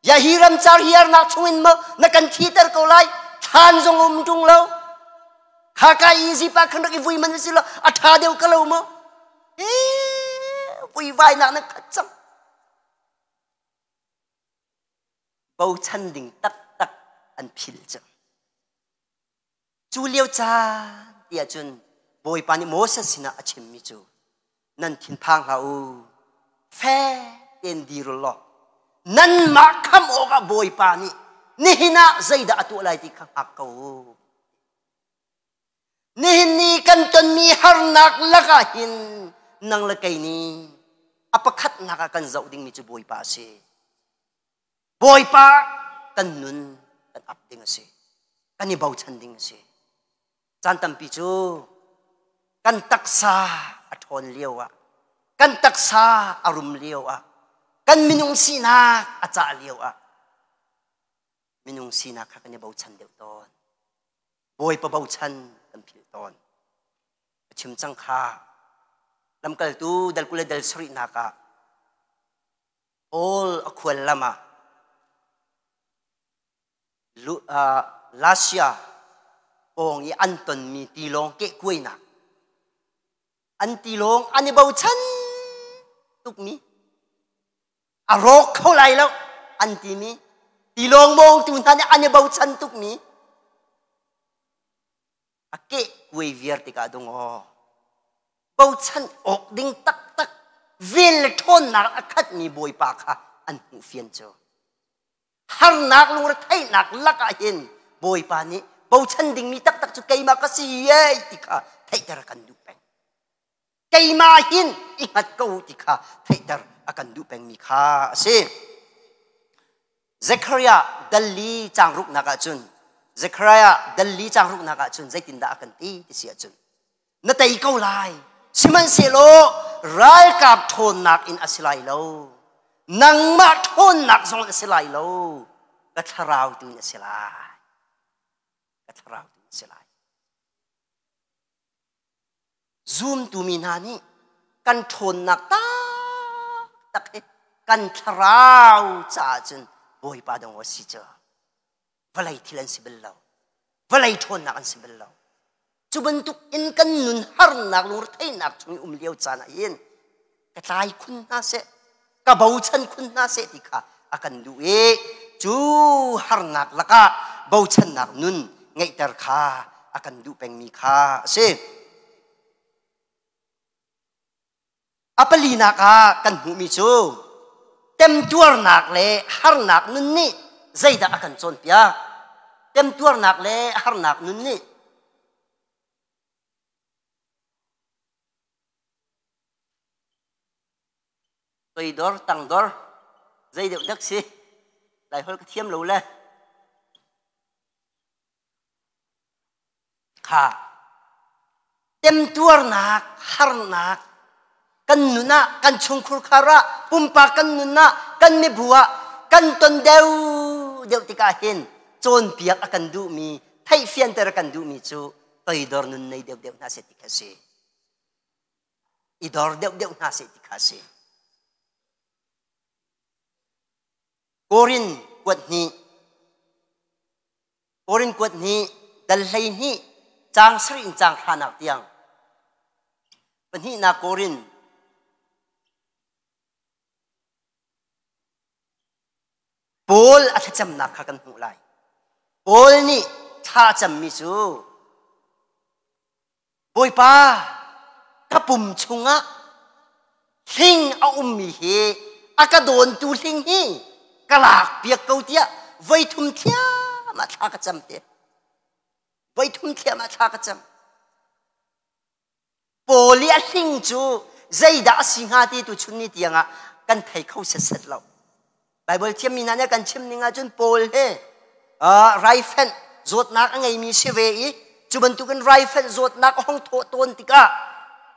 Ya hi ramcar hiarnak chungin maw na kan thiter ko lai thlan zong um ṭung lo. Khaka Egypt ah khan rak i vui man si lo a ṭha deuh ka lo maw? Vuivainak na khat cang. Bochan ding taktak an phil cang. Cu lio caan ti ahcun Bawipa nih Moses sinah a chimmi cu nan thinphang hlah u fek tein dir u law nanmah khamh awkah Bawipa nih nihin ah zeidah a tuah lai ti kha hngak ko u. Nihin ni kan tonmi harnak lakah hin nang le kei nih a pakhatnak ah kan zoh dingmi cu Bawipa a si. Bawipa kan nun kan ap ding a si. Kan i bochan ding a si. Caan tampi cu kan taksa a ṭhawn lio ah, kan taksa a rum lio ah, kan minung sinak a cah lio ah, minung sinak kha kan i bochan deuh tawn. Bawipa bochan kan philh tawn. A chim cang kha lamkaltu dal 20 le dal sarihnak ah Paul a khual lam ah Lasia pawng i an tonmi tilawng kehkuainak an tilawng an i bochan tukmi a rawk kho lai lo an timi tilawng mawngtu hna nih an i bochan tukmi a keh kuai viar tikah dung aw bochan awk ding taktak vel le ṭhawnnak a khatmi bawipa kha an hmuh fian cu harnak lungretheihnak lakah hin bawipa nih bochan dingmi taktak cu keimah ka si ye ti kha theihter a kan duh peng keimah hin i hngat ko ti kha theihter a kan duh pengmi kha a si Zechariah dalli caang ruknak ahcun Zechariah dalli caang ruknak ahcun zeitindah a kan ti ti si ahcun na tei ko lai sihmanhsehlaw ralkap ṭhawnnak in a si lai lo nangmah ṭhawnnak zong in a si lai lo ka thlarau tu in a si lai ka thlarau tu in a si lai Zumtu mi hna nih kan ṭhawnnak taktak hi kan thlarau caah cun Bawipa dong a si cu vawlei thil an si bal lo vawlei ṭhawnnak an si bal lo cu bantuk in kan nun harnak lungretheihnak chung i um lio caan ah hin ka tlai khun hna seh ka bochan khun hna seh ti kha a kan duh i cu harnak lakah bochannak nun ngeihter kha a kan duh pengmi kha a si. A palinak ah kan hmuhmi cu temtuarnak le harnak nun nih zeidah a kan cawnpiak? Temtuarnak le harnak nun nih Toidor, tangdor, zei deuh dak si? Laiholh ka thiam lo le. Kha. Temtuarnak, harnak, kan nun ah, kan chungkhur khar ah, pumpak kan nun ah, kan mibu ah, kan ton deuh deuh tikah hin cawnpiak a kan duhmi, theihfianter a kan duhmi cu toidor nun nei deuh deuh hna seh ti kha si. I dor deuhdeuh hna seh ti kha a si. Korin kuat hnih Korin kuat hnih dal 12 caang sarih in caang hranak tiang pahnihnak Korin Paul a thlacamnak kha kan hmuh lai. Paul nih thla a cammi cu Bawipa, ka pum chungah hling a ummi hi a ka dawntu hling hi ka lak piak ko tiah voi thum thiam ah thla ka cam te. Voi thum thiam ah thla ka cam. Paul i a hling cu zeidah a si hnga ti tu chun ni tiangah kan thei kho setset lo. Baibal thiammi hna nih kan chim ning ahcun Paul he raifenh zawtnak a ngeimi si ve i cu bantukin raifenh zawtnak a hung thawh tawn tikah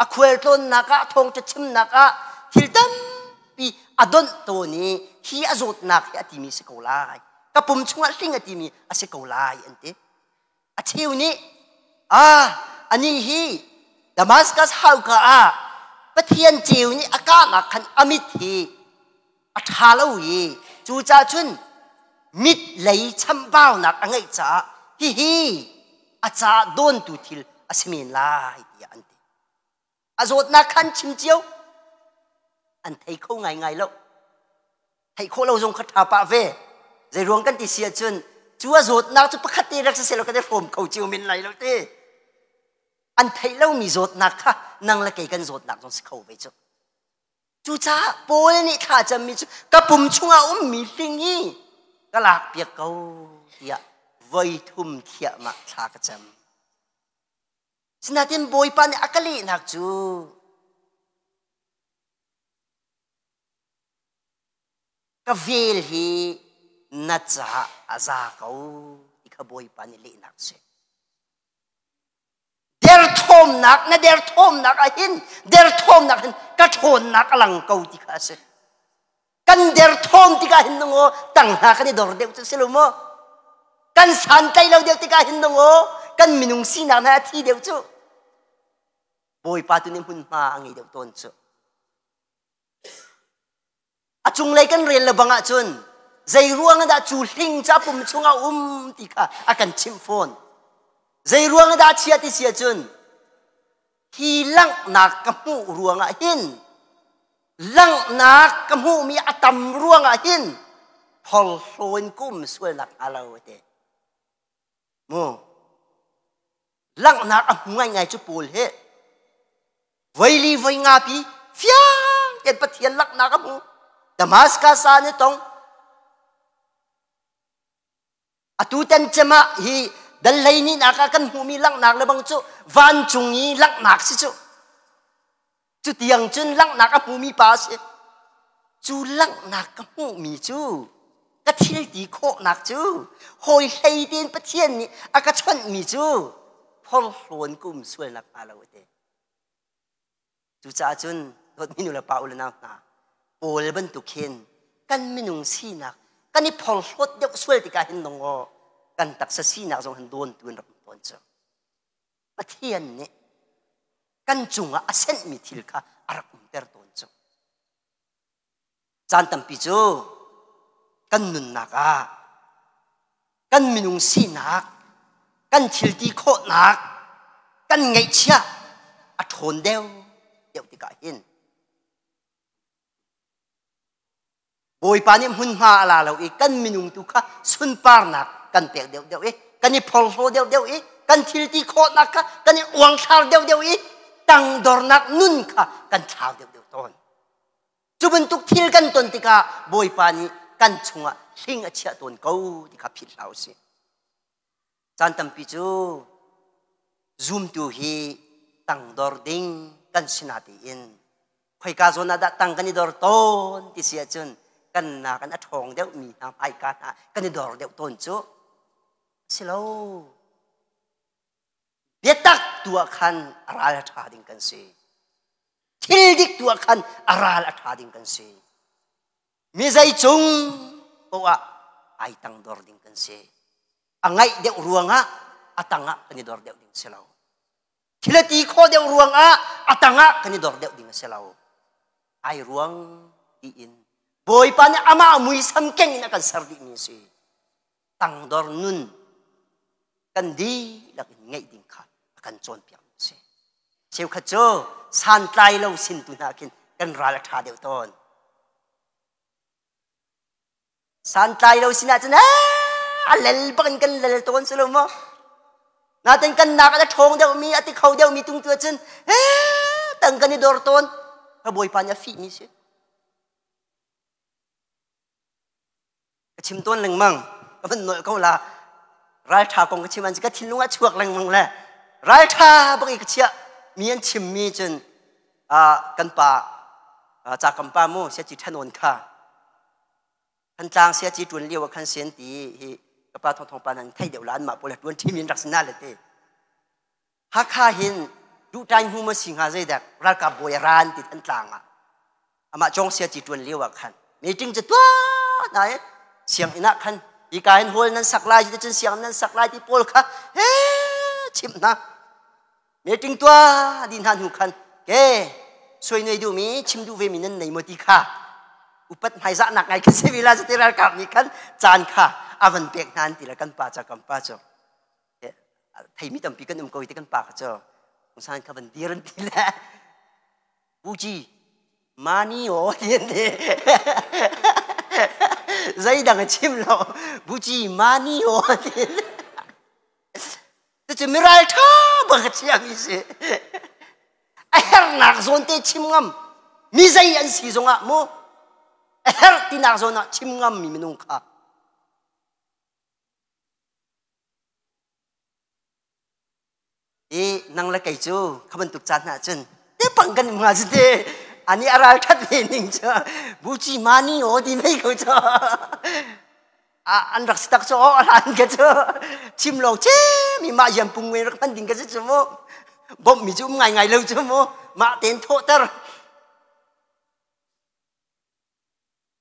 a khualtlawnnak ah thawngṭha chimnak ah thil tampi a donh tawn i hi a zawtnak hi a timi si ko lai ka pum chungah hling a timi a si ko lai an ti A cheu nih ah anih hi Damascus hauka ah Pathian ceu nih a kahnak khan a mit hi a ṭha lo i cucaah cun mit lei chambaunak a ngeih caah hihi a caah dawntu thil a si men lai tiah an ti. A zawtnak khan chim cio an thei kho ngaingai lo. Theih khawh lo zong kha ṭha pah ve. Zei ruang kan ti si ahcun cu a zawtnak cu pakhat te rak siseh law kan i hrawm kho cio men lai lo ti. An theih lomi zawtnak kha nang le kei kan zawtnak zong si kho ve cu. Cucaah Paul nih thla cammi cu ka pum chungah ummi hling hi ka lak piak ko tiah voi thum thiahmah thla ka cam. Sinain Bawipa nih a ka lehnak cu Ka vel hi na caah a za ko ti kha. kha Bawipa nih lehnak a si. Derthawmnak na derthawmnak ah hin derthawmnak hin ka ṭhawnnak a lang ko ti kha a si. Kan derthawm tikah hin nungaw tang hna kan i dor deuh cu si lo maw? Kan santlai lo deuh tikah hin nungaw kan minung sinak hna a thi deuh cu. Bawipa tu nih hmunhma a ngei deuh tawn cu. A cunglei kan rel le bang ahcun zei ruang dah cu hling cu a pum chungah um ti kha a kan chimh fawn. Zei ruang dah chia ti si ahcun hi langhnak ka hmuh ruangah hin langhnak ka hmuhmi a tam ruangah hin phorhlaw in ka um sualnak hnga lo te. Mu langhnak a hmu ngaingai cu Paul hi voili voi nga pi fiang tein Pathian langhnak a hmu. Damascus ah ni tong atu tan cem ah hi dal hlei ni nak ah kan hmuhmi langhnak le bang cu vancung i langhnak si cu. Cu tiang cun langhnak a hmumi pa a si. Cu langhnak ka hmuhmi cu ka thil ti khawhnak cu hawi hlei tein Pathian nih a ka chawnhmi cu phorhlawn ka um sualnak hnga lo a ti. Cucaah cun dawtmi nu le pa u le nau hna, Paul bantuk hin kan minung sinak kan i phorhlawt deuh sual tikah hin dong aw kan taksa sinak zong hin dawntu in rak um tawn cu. Pathian nih kan cungah a senhmi thil kha a rak umter tawn cu. Caan tampi cu kan nunnak ah kan minung sinak, kan thil ti khawhnak, kan ngeihchiah a ṭhawn deuh deuh tikah hin Bawipa nih hmunhma a la lo i kan minung tu kha sunparnak kan pek deuhdeuh i kan i phorhlaw deuhdeuh i kan thil ti khawhnak kha kan i uangthlar deuhdeuh i tangdornak nun kha kan thlau deuhdeuh tawn. Cu bantuk thil kan ton tikah Bawipa nih kan chungah hling a chiah tawn ko ti kha philh hlah u sih. Caan tampi cu zumtu hi tangdor ding kan si natein khoika zawn ah dah tang kan i dor tawn ti si ahcun kan nakin a ṭhawng deuhmi hna hmaika hna kan i dor deuh tawn cu si lo. Biatak tu ah khan a ral a ṭha ding kan si. Thil dik tu ah khan a ral a ṭha ding kan si. Mi zei cung poah ai tangdor ding kan si. A ngaih deuh ruangah a tangah kan i dor deuh ding si lo. Thil a ti khawh deuh ruangah a tangah kan i dor deuh ding a si lo. Ai ruang tiin Bawipa nih amah muisam keng in a kan ser dihmi a si. Tangdor nun kan dihlak in ngeih ding kha a kan cawnpiak a si. Cheukhat cu santlai lo sin tu hna khin kan ral a ṭha deuh tawn. Santlai lo sin ahcun a lel bak in kan lel tawn si lo maw? Natin kan nak a ṭhawng deuhmi, a ti kho deuhmi tung tu ahcun tang kan i dor tawn. Ka Bawipa nih a fihmi si. Ka chim tawn lengmang. Ka van nolh ko la. Ralṭha kong ka chim an ka thinlung ah chuak lengmang le ralṭha bak i ka chiah mi an chimmi cun kan pa cakam pa mu siaci ṭhanawn kha Thantlang siaci ṭuan lio ah khan sen ti hi ka pa thongthong pa nan thei deuh la anmah pawl ṭuan ṭhim in rak si na le te Hakha hin duhtai hmu ma si hnga zeidak ralkap bawi a ran ti Thantlang ah amah cawng siaci ṭuan lio ah khan meeting cu tuah hna i sianginn ah khan hika hin hall nan sak lai cun sianginn nan sak lai ti pawl kha he chimh hna meeting tuah dih hna hnu khan ke suai nei duhmi chim duh vemi nan nei maw ti kha upat hmaizahnak ngai khin si la ti ralkap nih khan caan kha a van pek hna an ti le kan pa ca kan pa cu theimi tampi kan um ko ti kan pa kha cu san kha van dir an ti le Puci mani o ti an ti zeidang a chim lo buci mani o ti Cucu miral ṭha bak a chiami si. A hernak zawn te chim ngam. Mi zei an si zongah mu a herh tinak zawn ah chim ngam mi minung kha. I nang le kei cu kha bantuk caan hna cun te pang kan um hnga cu te ani a ral ṭhat ve ning cu buci mani o ti mei ko cu. An rak si tak cu aw hlan ka cu chim lawng cem i mah ziam pung rak hman ding ka si cu mu. Bawmh mi cu um ngai ngai lo cu mu. Mah tein thawhter.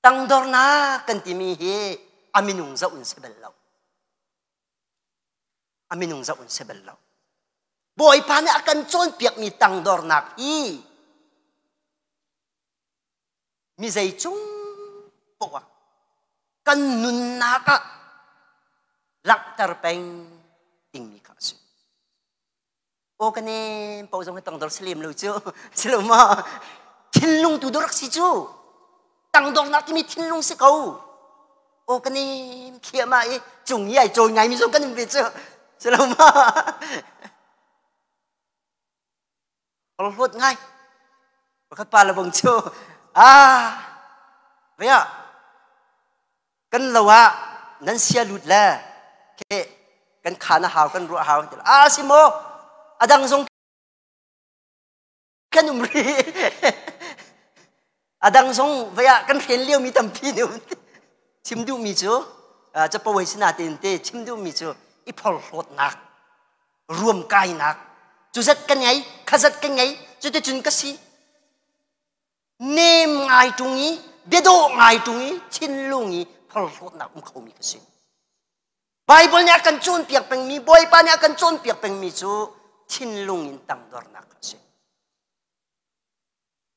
Tangdornak kan timi hi a minung zoh in si bal lo. A minung zoh in si bal lo. Bawipa nih a kan cawnpiakmi tangdornak hi mi zei cung poah ah kan nunnak ah langhter peng dingmi kha a si. Aw ka nem po zong hi tangdor si lem lo cu si lo ma thinlung tu rak si cu tangdornak timi thinlung si ko aw ka nem thliahmah i cung i ai cawi ngai mi zong kan um ve cu si lo ma Hlawt ngai. Pakhat pa le bang cu ah vea kan lo ah nan sia lut le ke kan khan a hau kan ruah hau ti ah si maw adang zong kan um ri adang zong vea kan hren lio mi tampi ne um chim duh mi cu capo hei sina te te chim duh mi cu i phorhlawtnak ruamkainak cu zat ka ngei kha zat ka ngei cuticun ka si nem ngai ṭung i biadawh ngai ṭung i thinlung i phorhlawtnak um khomi ka si Bible nih a kan cawnpiak pengmi Bawipa nih a kan cawnpiak pengmi cu thinlung in tangdornak a si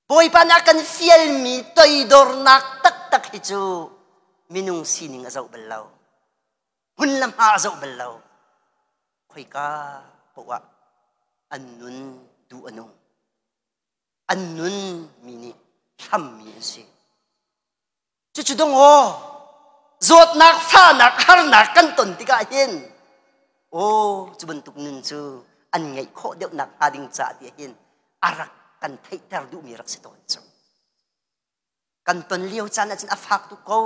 Bawipa nih a kan fialmi toidornak taktak hi cu minung sining a zoh bal lo hmun le hma a zoh bal lo khoika poah an nun duh a nung an nun mi nih hlammi an si cucu dong aw zawtnak fahnak harnak kan ton tikah hin aw cu bantuk nun cu an ngeih khawh deuhnak hnga ding ca ti hin a rak kan theihter duhmi rak si tawn cu Kan ton lio caan ahcun a fak tuk ko,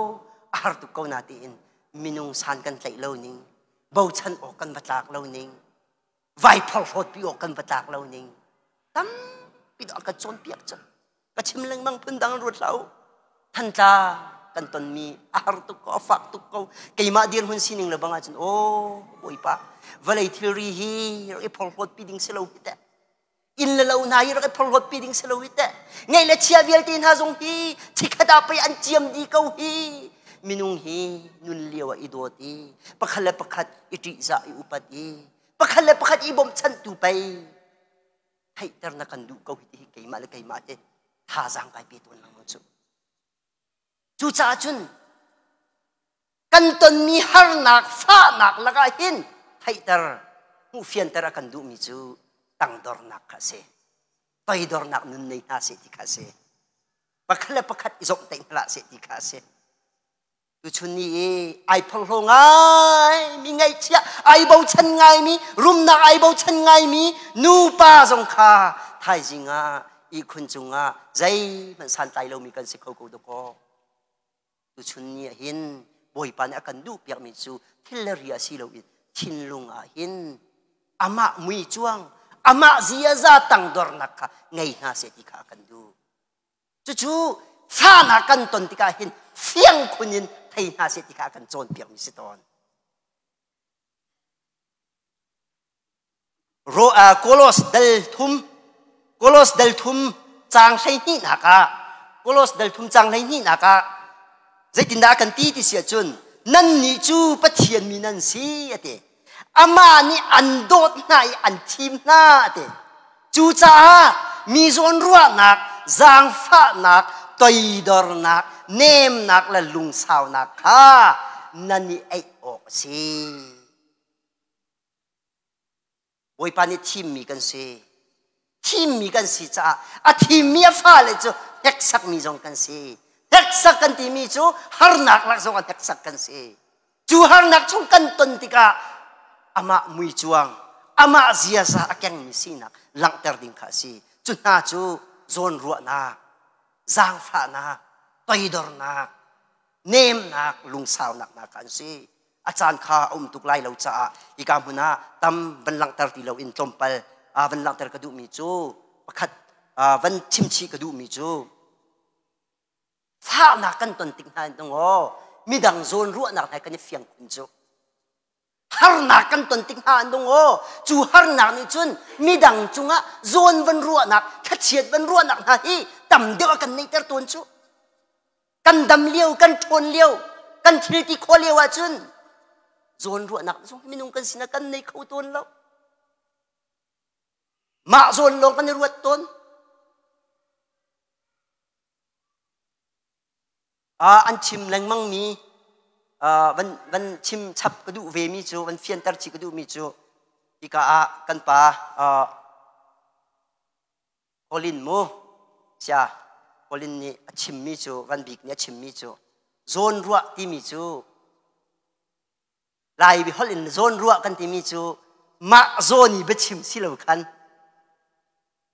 a har tuk ko na tiin minung san kan tlaih lo ning, bochan awk kan va tlak lo ning, vai phorhlawt pi awk kan va tlak lo ning, tampi dawh a kan cawnpiak cu. Ka chim lengmang phundang ruat hlah u. Thantla kan tonmi a har tuk ko, a fak tuk ko. Keimah dirhmun sining le bang ahcun, aw Bawipa, vawlei thilri hi rak i phorhlawt pi ding si lo hi teh. Inn le lo hna hi rak i phorhlawt pi ding si lo hi teh ngeih le chia vialte hna zong hi chikhat ah pei an ciam dih ko hi minung hi nun lio ah i dawt i pakhat le pakhat i ṭihzah i upat i pakhat le pakhat i bawmchanhtu pei theihter na kan duh ko hi ti hi keimah le keimah hi thazaang kai pe tawn lengmang cu cucaah cun kan tonmi harnak fahnak lakah hin theihter hmuhfianter a kan duhmi cu tangdornak kha a si toidornak nun nei hna seh ti kha a si pakhat le pakhat i zomhtaih hna seh ti kha a si tuchun ni i ai phorhlaw ngai mi ngaihchia ai bochan ngaimi rumnak ai bochan ngaimi nupa zong kha thaizing ah ihkhun cungah zeihmanh santlai lomi kan si kho ko dakaw Tuchun ni ah hin Bawipa nih a kan duhpiakmi cu thil le ri ah si loin thinlung ah hin amah mui cuang amah ziaza tangdornak kha ngei hna seh ti kha a kan duh. Cucu fahnak kan ton tikah hin fiang khun in thei hna seh ti kha a kan cawnpiakmi si tawn. Kolos dal thum Kolos dal thum caang 12 nak ah Kolos dal thum caang 12 nak ah zeitindah kan ti ti si ahcun nannih cu Pathian mi nan si a ti amah nih an dawt hna i an thim hna a ti cucaah mi zawnruahnak zaangfahnak toidornak nemnak le lungsaunak kha nan i eih awk a si Bawipa nih thimmi kan si. Thimmi kan si caah a thimmi a fale cu hneksakmi zong kan si. Hneksak kan timi cu harnak lak zong ah hneksak kan si. Cu harnak chung kan ton tikah amah muicuang, amah ziaza a kengmi sinak langhter ding kha a si. Cu hna cu zawnruahnak, zaangfahnak, toidornak, nemnak, lungsaunak hna kha an si. A caan kha a um tuk lai lo caah hika hmun ah tam van langhter ti loin tlawmpal van langhter ka duhmi cu pakhat van chimchih ka duhmi cu fahnak kan ton tik hna in aw. Midang zawn ruahnak hna kan i fiang khun cu. Harnak kan ton tik hna an dong aw. Cu harnak nih cun midang cungah zawn van ruahnak, thlachiat van ruahnak hna hi tam deuh a kan neihter tawn cu. Kan dam lio, kan ṭhawn lio, kan thil ti khawh lio ahcun zawn ruahnak zong minung kan sinah kan nei kho tawn lo. Mah zawn lawng kan i ruat tawn. An chim lengmangmi van van chim chap ka duh ve mi cu van fianter chih ka duhmi cu hika ah kan pa Colin mu sia Colin nih a chimmi cu Van Bik nih a chimmi cu zawn ruah timi cu Lai holh in zawn ruah kan timi cu mah zawn i biachim si lo khan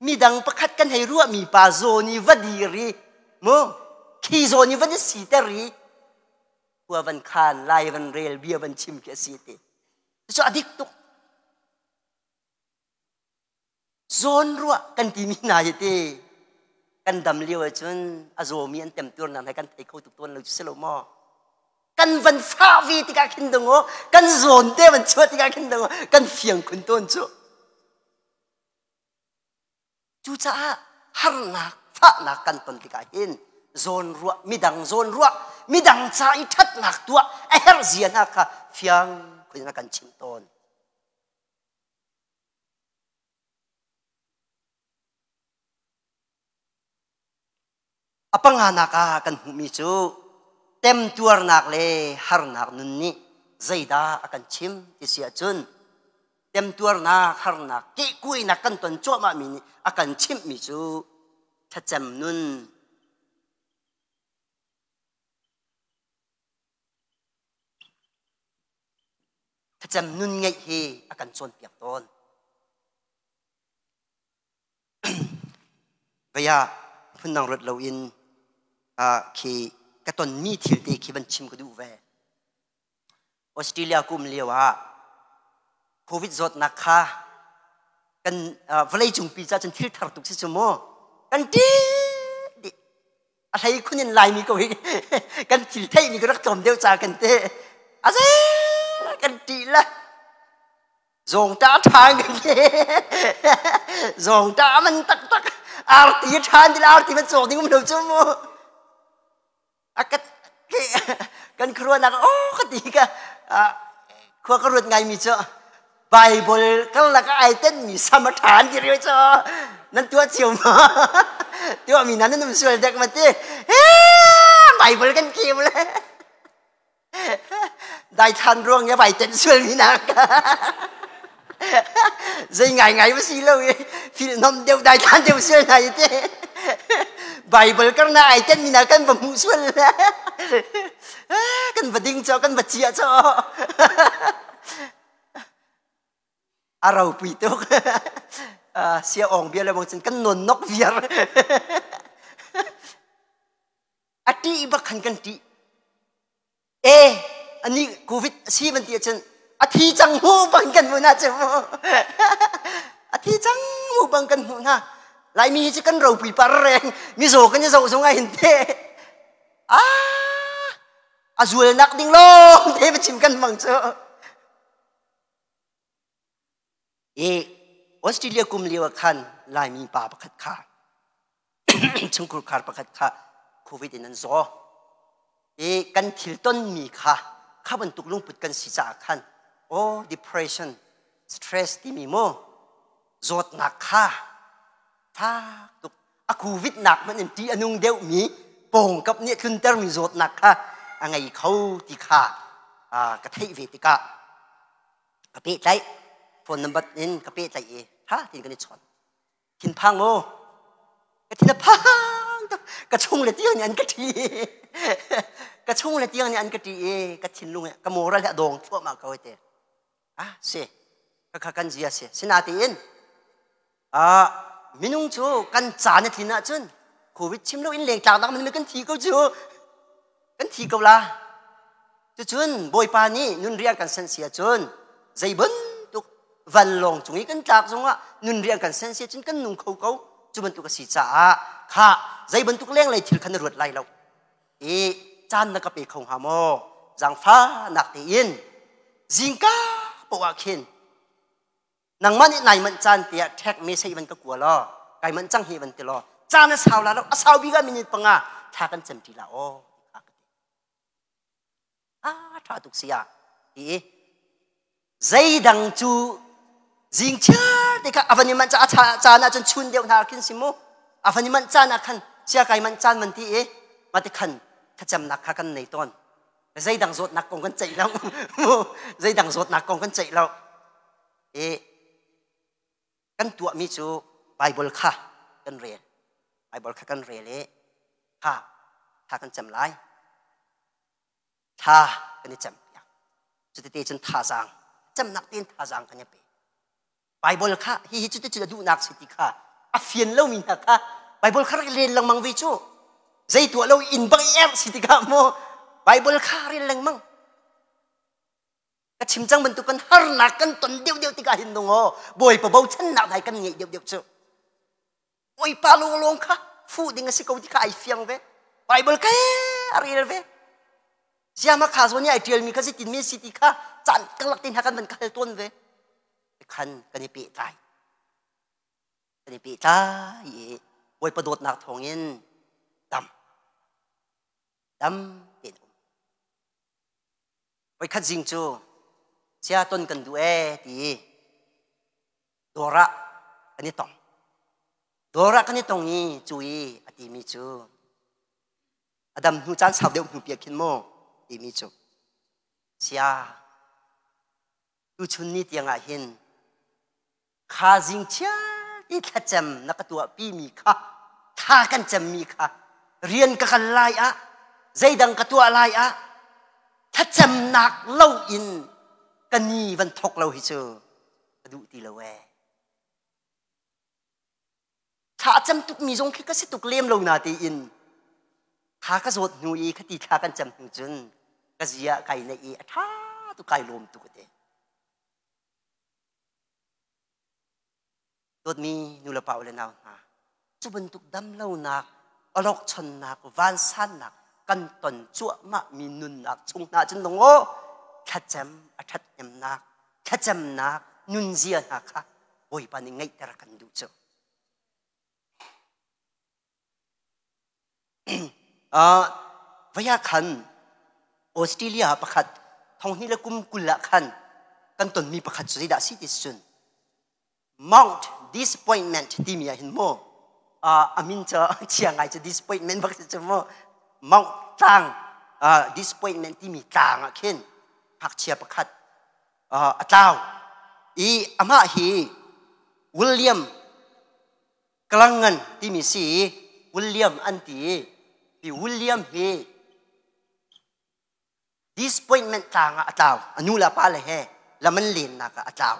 midang pakhat kan hei ruahmi pa zawn i va dir i mu khi zawn i van i siter i khua van khan lai van rel bia van chim khi a si ti cu a dik tuk. Zawnruah kan timi hna hi ti kan dam lio ahcun a zawmi an temtuarnak he kan thei kho tuk tawn lo cu si lo maw? Kan van fah ve tikah khin dong aw, kan zawn te van chuah tikah khin dong aw, kan fiang khun tawn cu. Cucaah harnak, fahnak kan ton tikah hin zawnruah, midang zawnruah, midang ca i ṭhatnak tuah a herh zia hna kha fiang khun in a kan chimh tawn. A panganak ah kan hmuhmi cu temtuarnak le harnak nun nih zeidah a kan chim ti si ahcun temtuarnak, harnak, kehkuainak kan ton cuahmahmi nih a kan chimhmi cu thlacam nun Thlacam nun ngeih hi a kan cawnpiak tawn. Vei ah phundang ruat loin khi ka tonmi thil te khi van chim ka duh ve. Australia kum lio ah COVID zawtnak kha kan vawlei cungpi ca cun thil thar tuk si cu mu. Kan ṭih dih. A hlei khun in Laimi ko hi kan thil theihmi ka rak tlawm deuh ca kan ti. A zei kan ṭih la. Zawngṭah a ṭha kan ti. Zawngṭah a man taktak. Arti a ṭha an ti arti man cawk ding um lo cu mu. A ka kan khuaruahnak oh ka ti ka khua ka ruat ngaimi cu Bible karlak ah ai tenmi sam a ṭha an ti rio cu nan tuah cio ma tuahmi nan um sual dek ma ti Bible kan kim le daithlan ruang ya bai ten sual mi nak zei ngai ngai ma si lo i fil nom deuh daithlan deuh sual na i te Bible karna ai ten mi na kan va hmuh sual kan va ding cho kan va chia cho A ropui tuk. Sia ong bia le bang cun kan non nok viar. A ṭih bak khan kan ṭih. E, ani COVID a si van ti ahcun a thi cang mu bang kan hmuh hna cu mu. A thi cang mu bang kan hmuh hna. Laimi hi cu kan ropui par reng. Mizaw kan i zoh zong ah hin te. Ah, a zualnak ding lawng te va chim kan hmang cu. I Australia kum lio ah khan Laimi pa pakhat kha chungkhur khar pakhat kha COVID in an zaw. I kan thil tonmi kha kha bantuk lungput kan si caah khan oh depression stress timi mu zawtnak kha fak tuk a covid nak hmanh in ṭih a nung deuhmi pawngkap nih a tluntermi zawtnak kha a ngei kho ti kha ka theih ve tikah ka pehtlaih. Phone number in ka pehtlaih i ṭha tein kan i chawn. Thinphang maw? Ka thin a phang tuk. Ka chung le tiang nih an ka ṭi. Ka chung le tiang nih an ka ṭi i ka thinlung ka moral hi a dawng thluahmah ko te. Ah si. Khakha kan zia si. Sinatein minung cu kan caan a tlin ahcun COVID chim lo in lengtlak nak man kan thi ko cu. Kan thi ko la. Cucun Bawipa nih nun rian kan sen si ahcun zei bantuk vanlawng cung i kan tlak zongah nun rian kan sen si ahcun kan nung kho ko. Cu bantuk a si caah kha zei bantuk lenglei thil kha na ruat lai lo. I caan na ka pe kho hnga maw? Zaangfahnak tein zingka poah ah khin nangmah nih nai manh caan tiah ṭhek message van ka kua law kai manh cang hi van ti law caan a sau la lo a sau bik ah minute panga thla kan cem ṭi la aw. Ah ṭha tuk si ah ti i zeidang cu zing chiar te kha a van i manh a caan ah cun chun deuh hna khin si mu a van i manh caan ah khan sia kai manh caan man ti i mah ti khan thlacamnak kha kan nei tawn. Zeidang zawtnak kong kan ceih lo mu zeidang zawtnak kong kan ceih lo i kan tuahmi cu Bible kha kan rel. Bible kha kan rel i kha tha kan cem lai. Tha kan i cem piak. Cutite cun thazaang cemnak tein thazaang kan i pe. Bible kha hihi cuti cun a duhnak si ti kha a fian lomi hna kha Bible kha rak rel lengmang ve cu. Zei tuah lo inn bang i erh si tikah maw Bible kha rel lengmang. Ka chim cang bantuk kan harnak kan ton deuhdeuh tikah hin dong aw Bawipa bochannak hna kan ngeih deuhdeuh cu. Bawipa lawnglawng kha fuh ding a si ko ti kha ai fiang ve. Bible ke a rel ve. Siama kha zawn i ai ṭialmi kha zeitin mi si ti kha caan karlak te hna kan van kal tawn ve. Khan kan i pehtlai. Kan i pehtlai i Bawipa dawtnak thawngin dam. Dam tein um. Voikhat zing cu sia ton kan duh ee ti i dawr ah kan i tong. Dawr ah kan i tong i cu i a timi cu a dam hnu caan sau deuh hnu piak khin maw timi cu sia tuchun ni tiang ah hin kha zing chiar ti thlacam na ka tuahpi mi kha thla kan cemmi kha rian ka kal lai ah zeidang ka tuah lai ah thlacamnak lo in ka ni van thok lo hi cu ka duh ti lo ee. Thla a cam tukmi zong khi ka si tuk lem lo na tiin kha ka zawt hnu i khati thla kan cam hnu cun ka zia kai neih i a ṭha tuk kai lawm tuk te. Dawtmi nulepa u le nau hna, cu bantuk damlonak, awlokchonnak, vansannak kan ton cuahmah mi nunnak chung hna cun dong aw thlacam a ṭhathnemnak, thlacamnak nunzia hna kha Bawipa nih ngeihter a kan duh cu. Uh, vaya khan Australia pakhat thonghni le kum 20 ah khan kan tonmi pakhat cu zeidah si ti cun Mount Disappointment timi ah hin mu uh, a min cu chia ngai cu disappointment bak si cu mu Mount tlang uh, disappointment timi tlang ah khin ngakchia pakhat a tlau i amah hi William Klangan timi si William an ti hi William hi disappointment tlang ah a tlau a nu le a pa le he lam an lennak ah a tlau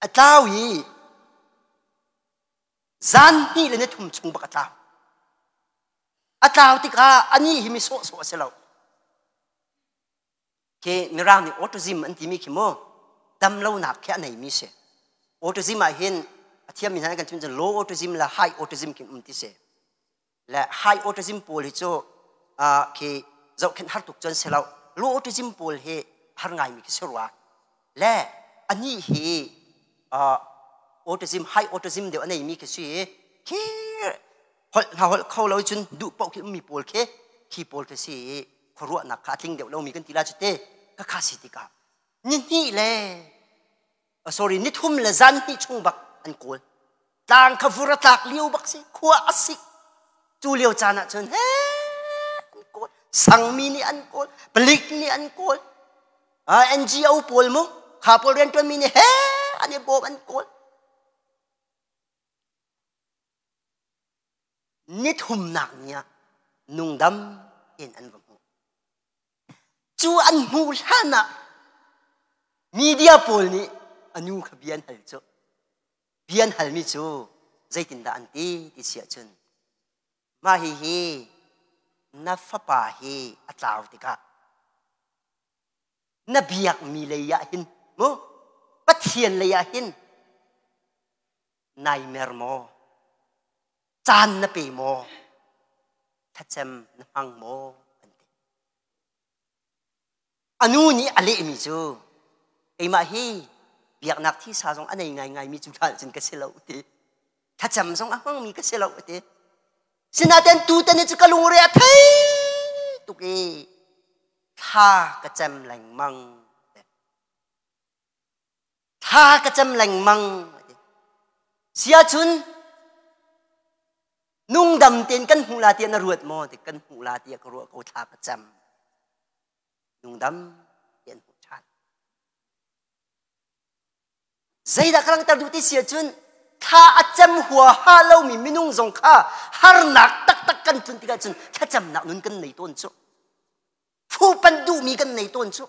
a tlau i zan hnih le ni thum chung bak a tlau a tlau tikah anih hi mi sawhsawh a si lo Khi Mirang nih autism an timi khi mu damlonak khi a neimi si. Autism ah hin a thiammi hna kan chim cun low autism le high autism khi um ti si. Le high autism pawl hi cu khi zohkhenh har tuk cun si lo. Low autism pawl hi har ngaimi khi si rua. Le anih hi autism high autism deuh a neimi khi si khi holh hna holh kho lo cun duh paoh khi ummi pawl khi khi pawl khi si i khuaruahnak kha a tling deuh lomi kan ti la cu te ka kha si tikah ni hnih le sorry ni thum le zan hnih chung bak an kawl tlang kha vur a tlak lio bak si khua a sik cu lio caan ah cun he an kawl sangmi nih an kawl palik nih an kawl NGO pawl mu kha pawl rianṭuanmi nih he an i bawm an kawl Nithumnak ni ah nungdam tein an va hmuh. Cu an hmuh hlan ah media pawl nih a nu kha bia an hal cu. Bia an halmi cu zeitindah an ti ti si ahcun mah hihi na fapa hi a tlau tikah na biakmi lei ah hin mu Pathian lei ah hin nai mer maw? Caan na pe maw? Thlacam na hmang maw? An ti. A nu nih a lehmi cu keimah hi biaknak thisa zong a nei ngaingaimi cu hlah cun ka si lo ti. Thlacam zong a hmangmi ka si lo ti. Sinain tutan cu ka lungre a thei tuk i thla ka cam lengmang. Thla ka cam lengmang. Siahcun nungdam tein kan hmuh la tiah na ruat maw? Ti kan hmuh la tiah ka ruah ko thla ka cam. Nungdam tein hmuh ṭhan. Zeidah ka langhter duh ti si ahcun thla a cam huaha lomi minung zong kha harnak taktak kan tlun tikah cun thlacamnak nun kan nei tawn cu. Fuhpanh duhmi kan nei tawn cu.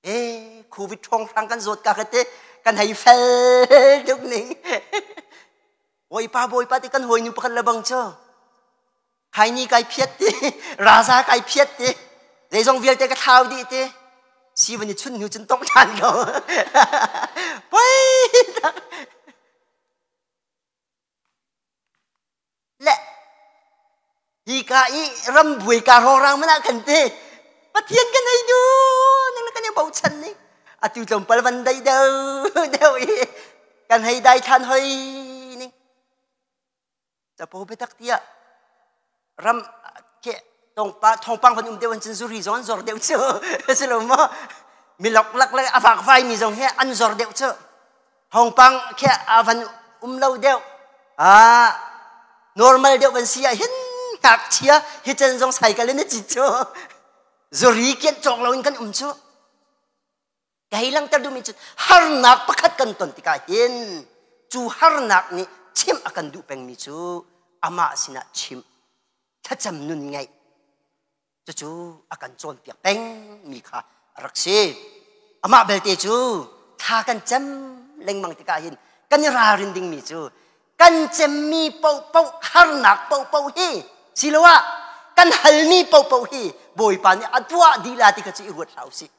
Eh, COVID ṭhawnghrang kan zawt ka te kan hei fel tuk ning. Bawipa bawipa ti kan hawinu pakhat le bang cu. Khaini kai phiat ti, raza kai phiat ti, zeizong vialte ka thlau dih ti. Si van i chun hnu cun tong ṭhan ko. Poi Le hika i rambuai ka rawrang mana kan ti. Pathian kan ei du ning kan i bochan ni. Atu tlawmpal van dai deuh deuh i kan hei dai than hoi ning. Capo biatak tiah ram ke tongpa thongpang van um deuh an cun zuri zong an zor deuh cu si lo maw milok lak le a vakvai mi zong hi an zor deuh cu thongpang khe a van um lo deuh ah normal deuh van si ah hin ngakchia hi chan zong cycle in a cit cu zuri kian cawk lo in kan um cu Ka hei langhter duhmi cu harnak pakhat kan ton tikah hin cu harnak nih chimh a kan duh pengmi cu amah sinah chimh thlacam nun ngeih cucu a kan cawnpiak pengmi kha a rak si. Amah belte cu thla kan cem lengmang tikah hin kan i ralrin dingmi cu kan cemmi paohpaoh harnak paohpaoh hi siloah kan halmi paohpaoh hi Bawipa nih a tuah dih la ti kha cu i ruat hlah usih.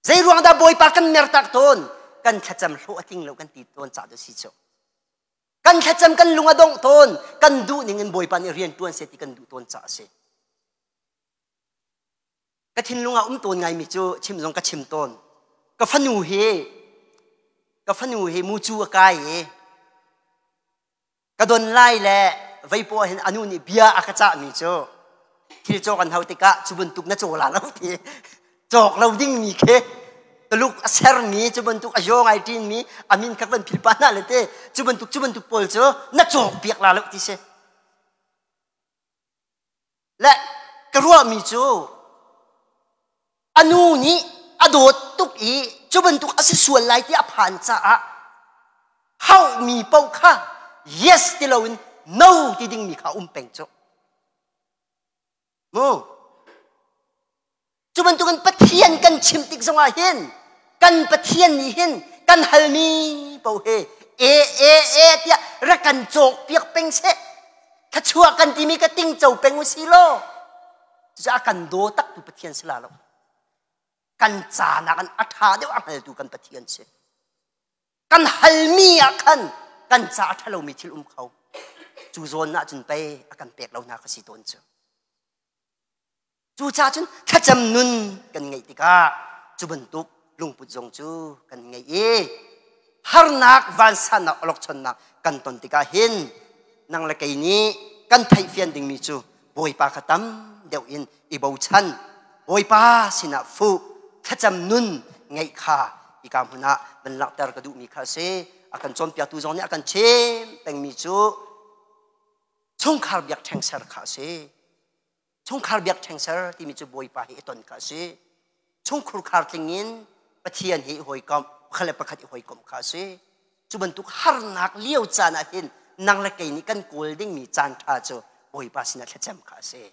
Zei ruang dah Bawipa kan mertak tawn? Kan thlacam hlawh a tling lo kan ti tawn ca tu si cu. Kan thlacam kan lung a dongh tawn. Kan duh ning in Bawipa nih rian tuan seh ti kan duh tawn ca a si. Ka thinlung ah um tawn ngaimi cu chim zong ka chim tawn. Ka fanu hi ka fanu hi mucu a kai i ka don lai le vei paw hin anu nih bia a ka cahmi cu thil cawk an hau tikah cu bantuk na caw la lo ti cawk lo dingmi khi Tuluk a sermi cu bantuk a yong ai ṭinmi a min kha van philpa hna le te cu bantuk cu bantuk pawl cu na cawk piak la lo ti si Le ka ruahmi cu a nu nih a dawt tuk i cu bantuk a si sual lai ti a phan caah hauhmi paoh kha yes ti loin no ti dingmi kha um peng cu. Mu. Cu bantukin Pathian kan chimh tik zongah hin kan Pathian nih hin kan halmi paoh he e e e tiah rak kan cawk piak peng seh. Thluachuah kan timi ka tingco peng u si law cucaah kan daw taktu Pathian si la lo. Kan ca nakin a ṭha deuh a hngaltu kan Pathian si. Kan halmi ah khan kan ca a ṭhalomi thil um kho. Cu zawn ah cun pei a kan pek lo hna ka si tawn cu. Cucaah cun thlacam nun kan ngeih tikah cu bantuk lungput zong cu kan ngei i harnak vansannak awlokchonnak kan ton tikah hin nang le kei nih kan theihfian dingmi cu Bawipa kha tam deuh in i bochan Bawipa sinah fuh thlacam nun ngeih kha hika hmun ah van langhter ka duhmi kha a si a kan cawnpiaktu zong nih a kan chim pengmi cu chungkhar biakṭheng ser kha a si Chungkhar biakṭheng ser timi cu Bawipa hi i ton kha a si. Chungkhur khar tling in Pathian hi i hawikomh, pakhat le pakhat i hawikomh kha a si. Cu bantuk harnak lio caan ah hin nang le kei nih kan kawl dingmi caan ṭha cu Bawipa sinah thlacam kha a si.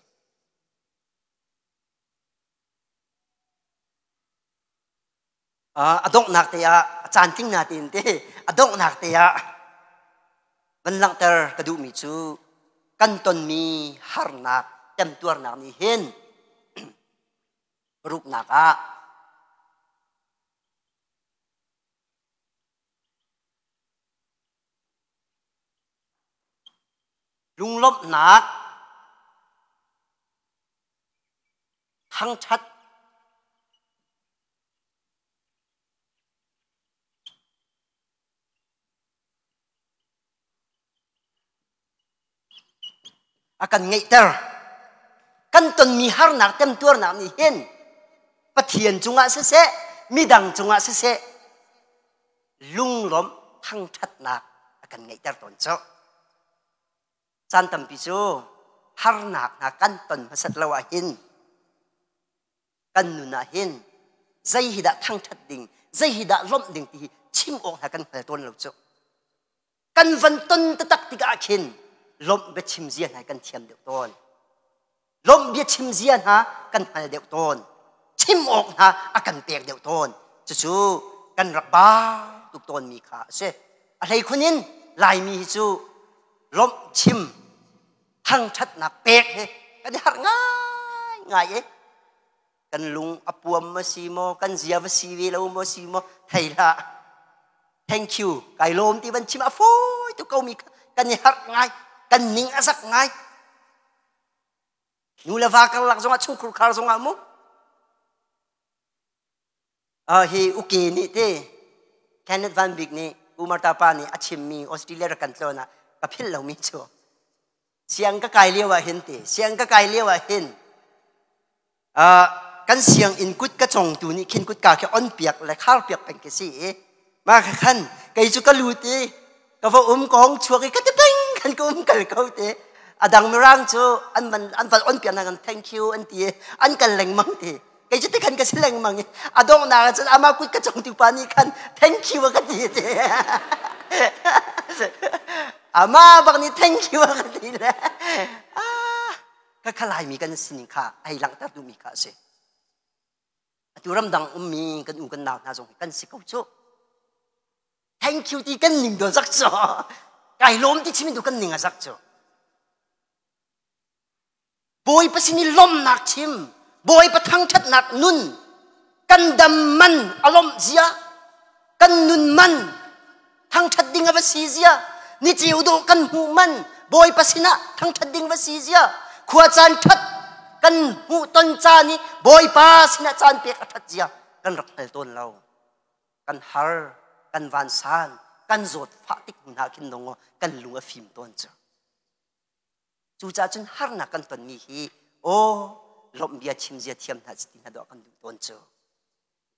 A donghnak te ah a caan tling na tein te a donghnak te ah van langhter ka duhmi cu kan tonmi harnak temtuarnak nih hin ruknak ah Lunglawmhnak thangṭhat a kan ngeihter. Kan tonmi harnak temtuarnak nih hin Pathian cungah siseh, midang cungah siseh, lunglawmh thangṭhatnak a kan ngeihter tawn cu. Caan tampi cu harnak hna kan ton hmasat lo ahhin kan nun ah hin zei hi dah thangṭhat ding, zei hi dah lawmh ding ti hi chim awk hna kan hngal tawn lo cu. Kan van ton taktak tikah khin lawmh biachim zia hna kan thiam deuh tawn. Lawmh biachim zia hna kan hngal deuh tawn. Chim awk hna a kan pek deuh tawn. Cucu kan rak ba tuk tawnmi kha a si. A hleikhun in Laimi hi cu lawmh chim thangṭhatnak pek hi kan i harh ngaingai i kan lung a puam ma si maw kan zia va si ve lo maw si maw thei hlah thank you kai lawm ti van chim a fawi tu ko mi kan i harh ngai kan ning a zak ngai nu le va karlak zongah chungkhur khar zongah mu hi uke nih te Kenneth Van Bik nih Umar Tapa nih a chimmi Australia rak kan tlawn ah ka philh lomi cu siang ka kai lio ah hin ti siang ka kai lio ah hin kan sianginn kut ka congtu nih khin kutka khi on piak le khar piak peng khi si i ma khan kei cu ka lut i ka va um ka hong chuak i ka ti peng khan ka um kal ko te a dang mirang cu an man an van on piak na kan thank you an ti an kal lengmang ti kei cu ti khan ka si lengmang i a donghnak ah cun ama kut ka congtu pa nih khan thank you a ka ti te ama bak nih thank you a ka ti le ka khalai mi kan sining kha ai langhter duhmi kha a si atu ramdang ummi kan u kan nau hna zong kan si ko cu thank you ti kan ning do zak cu kai lawm ti chimi tu kan ning a zak cu Bawipa sin i lawmhnak chim, Bawipa thangṭhatnak nun, kan dam man a lawmh zia, kan nun man thangṭhat ding a va si zia, ni ceu dawh kan hmuh man Bawipa sinah thangṭhat ding va si zia, khua caan ṭhat kan hmuh ton caan i Bawipa sinah caan pek a ṭhat zia kan rak hngal tawn lo. Kan har, kan vansan, kan zawtfah tik hna khin dong kan lung a fim tawn cu. Cucaah cun harnak kan tonmi hi aw lawmh bia chim zia thiam hna ti hna dawh kan duh tawn cu.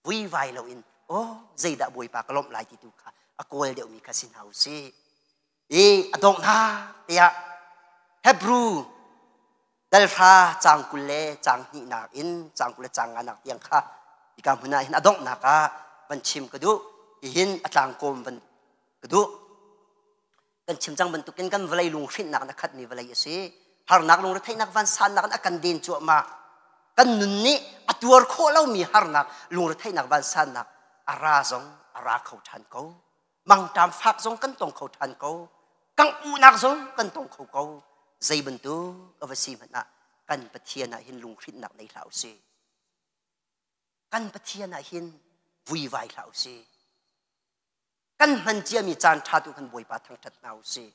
Vuivai loin aw zeidah Bawipa ka lawmh lai ti tu kha a kawl deuhmi kha si hna u sih. I a donghnak tiah Hebrew dalhra caang 20 le caang hnihnak in caang 20 le caang nganak tiang kha hika hmun ah hin a donghnak ah van chim ka duh. Hihin a tlangkawm van ka duh. Kan chim cang bantukin kan vawlei lunghrinhnak in a khatmi vawlei a si. Harnak lungretheihnak vansannak in a kan den cuahmah. Kan nun nih a tuar khawh lomi harnak lungretheihnak vansannak a ra zong a ra kho ṭhan ko. Mangṭam fak zong kan tong kho ṭhan ko. Kangh uhnak zong kan tong kho ko. Zei bantuk a va si hmanh ah kan Pathian ah hin lunghrinhnak nei hlah usih. Kan Pathian ah hin vuivai hlah usih. Kan hman ciami caan ṭha tu kan Bawipa thangṭhat hna u sih.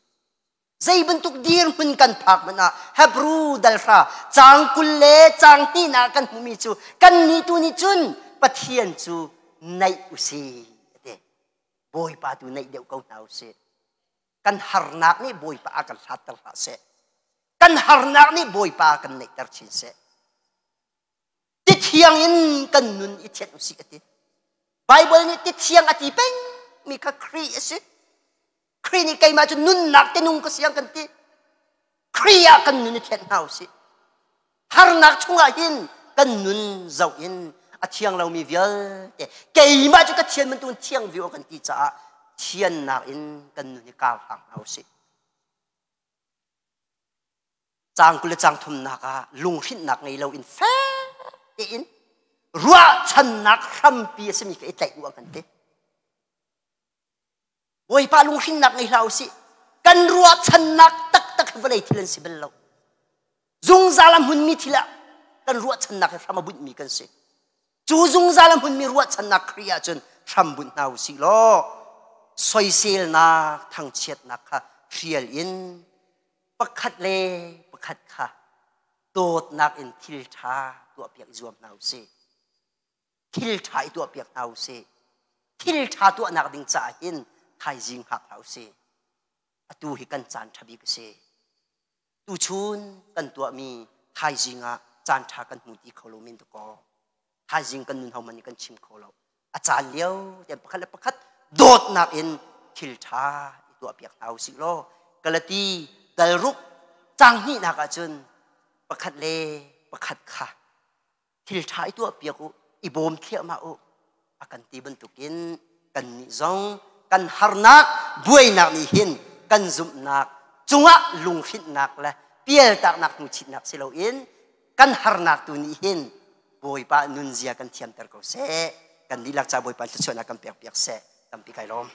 Zei bantuk dirhmun kan phak hmanh ah Hebrew dalhra caang 20 le caang hnihnak kan hmuhmi cu kannih tu nih cun Pathian cu naih u sih a ti. Bawipa tu naih deuh ko hna u sih. Kan harnak nih Bawipa a kan hlatter hlah seh. Kan harnak nih Bawipa kan naihter chin seh. Ti thiang in kan nun i thianh usih a ti. Bible nih ti thiang a ti peng mi kha Khrih a si. Khrih nih keimah cu nunnak te nung ka siang kan ti. Khrih ah kan nun i thianh hna usih. Harnak chungah hin kan nun zoh in a thiang lomi vialte keimah cu ka thian bantukin thiang viu kan ti caah thiannak in kan nun hi kar hlang hna usih. Caang 20 le caang thumnak ah lunghrinhnak ngei loin fek tein ruahchannak hrampi a simi kha i tlaih u a kan ti. Bawipa lunghrinnak ngei hlah usih. Kan ruahchannak taktak hi vawlei thil an si bal lo. Zungzal a hmunmi thil ah kan ruahchannak hi hram a bunhmi kan si. Cu zungzal a hmunmi ruahchannak Khrih ahcun hram bunh hna usih law soiselnak thangchiatnak kha hrial in. Pakhat le pakhat kha dawtnak in thil ṭha tuahpiak i zuam hna u sih. Thil ṭha i tuahpiak hna u sih. Thil ṭha tuahnak ding caah hin thaizing hngak hlah u sih. Atu hi kan caan ṭha bik a si. Tuchun kan tuahmi thaizing ah caan ṭha kan hmu ti kho lo men dakaw. Thaizing kan nun hohmanh nih kan chim kho lo. A caan lio tian pakhat le pakhat dawtnak in thil ṭha i tuahpiak hna u sih law Galati dalruk cang hnihnak ahcun pakhat le pakhat kha thil ṭha i tuahpiak u, i bawm thliahmah u a kan ti bantukin kannih zong kan harnak buainak nih hin kan zumhnak cungah lunghrinhnak le pialtaknak hnuchitnak si loin kan harnak tu nih hin Bawipa nunzia kan thiamter ko seh. Kan dihlak ca Bawipa thluachuahnak kan pekpiak seh. Tampi kai lawm.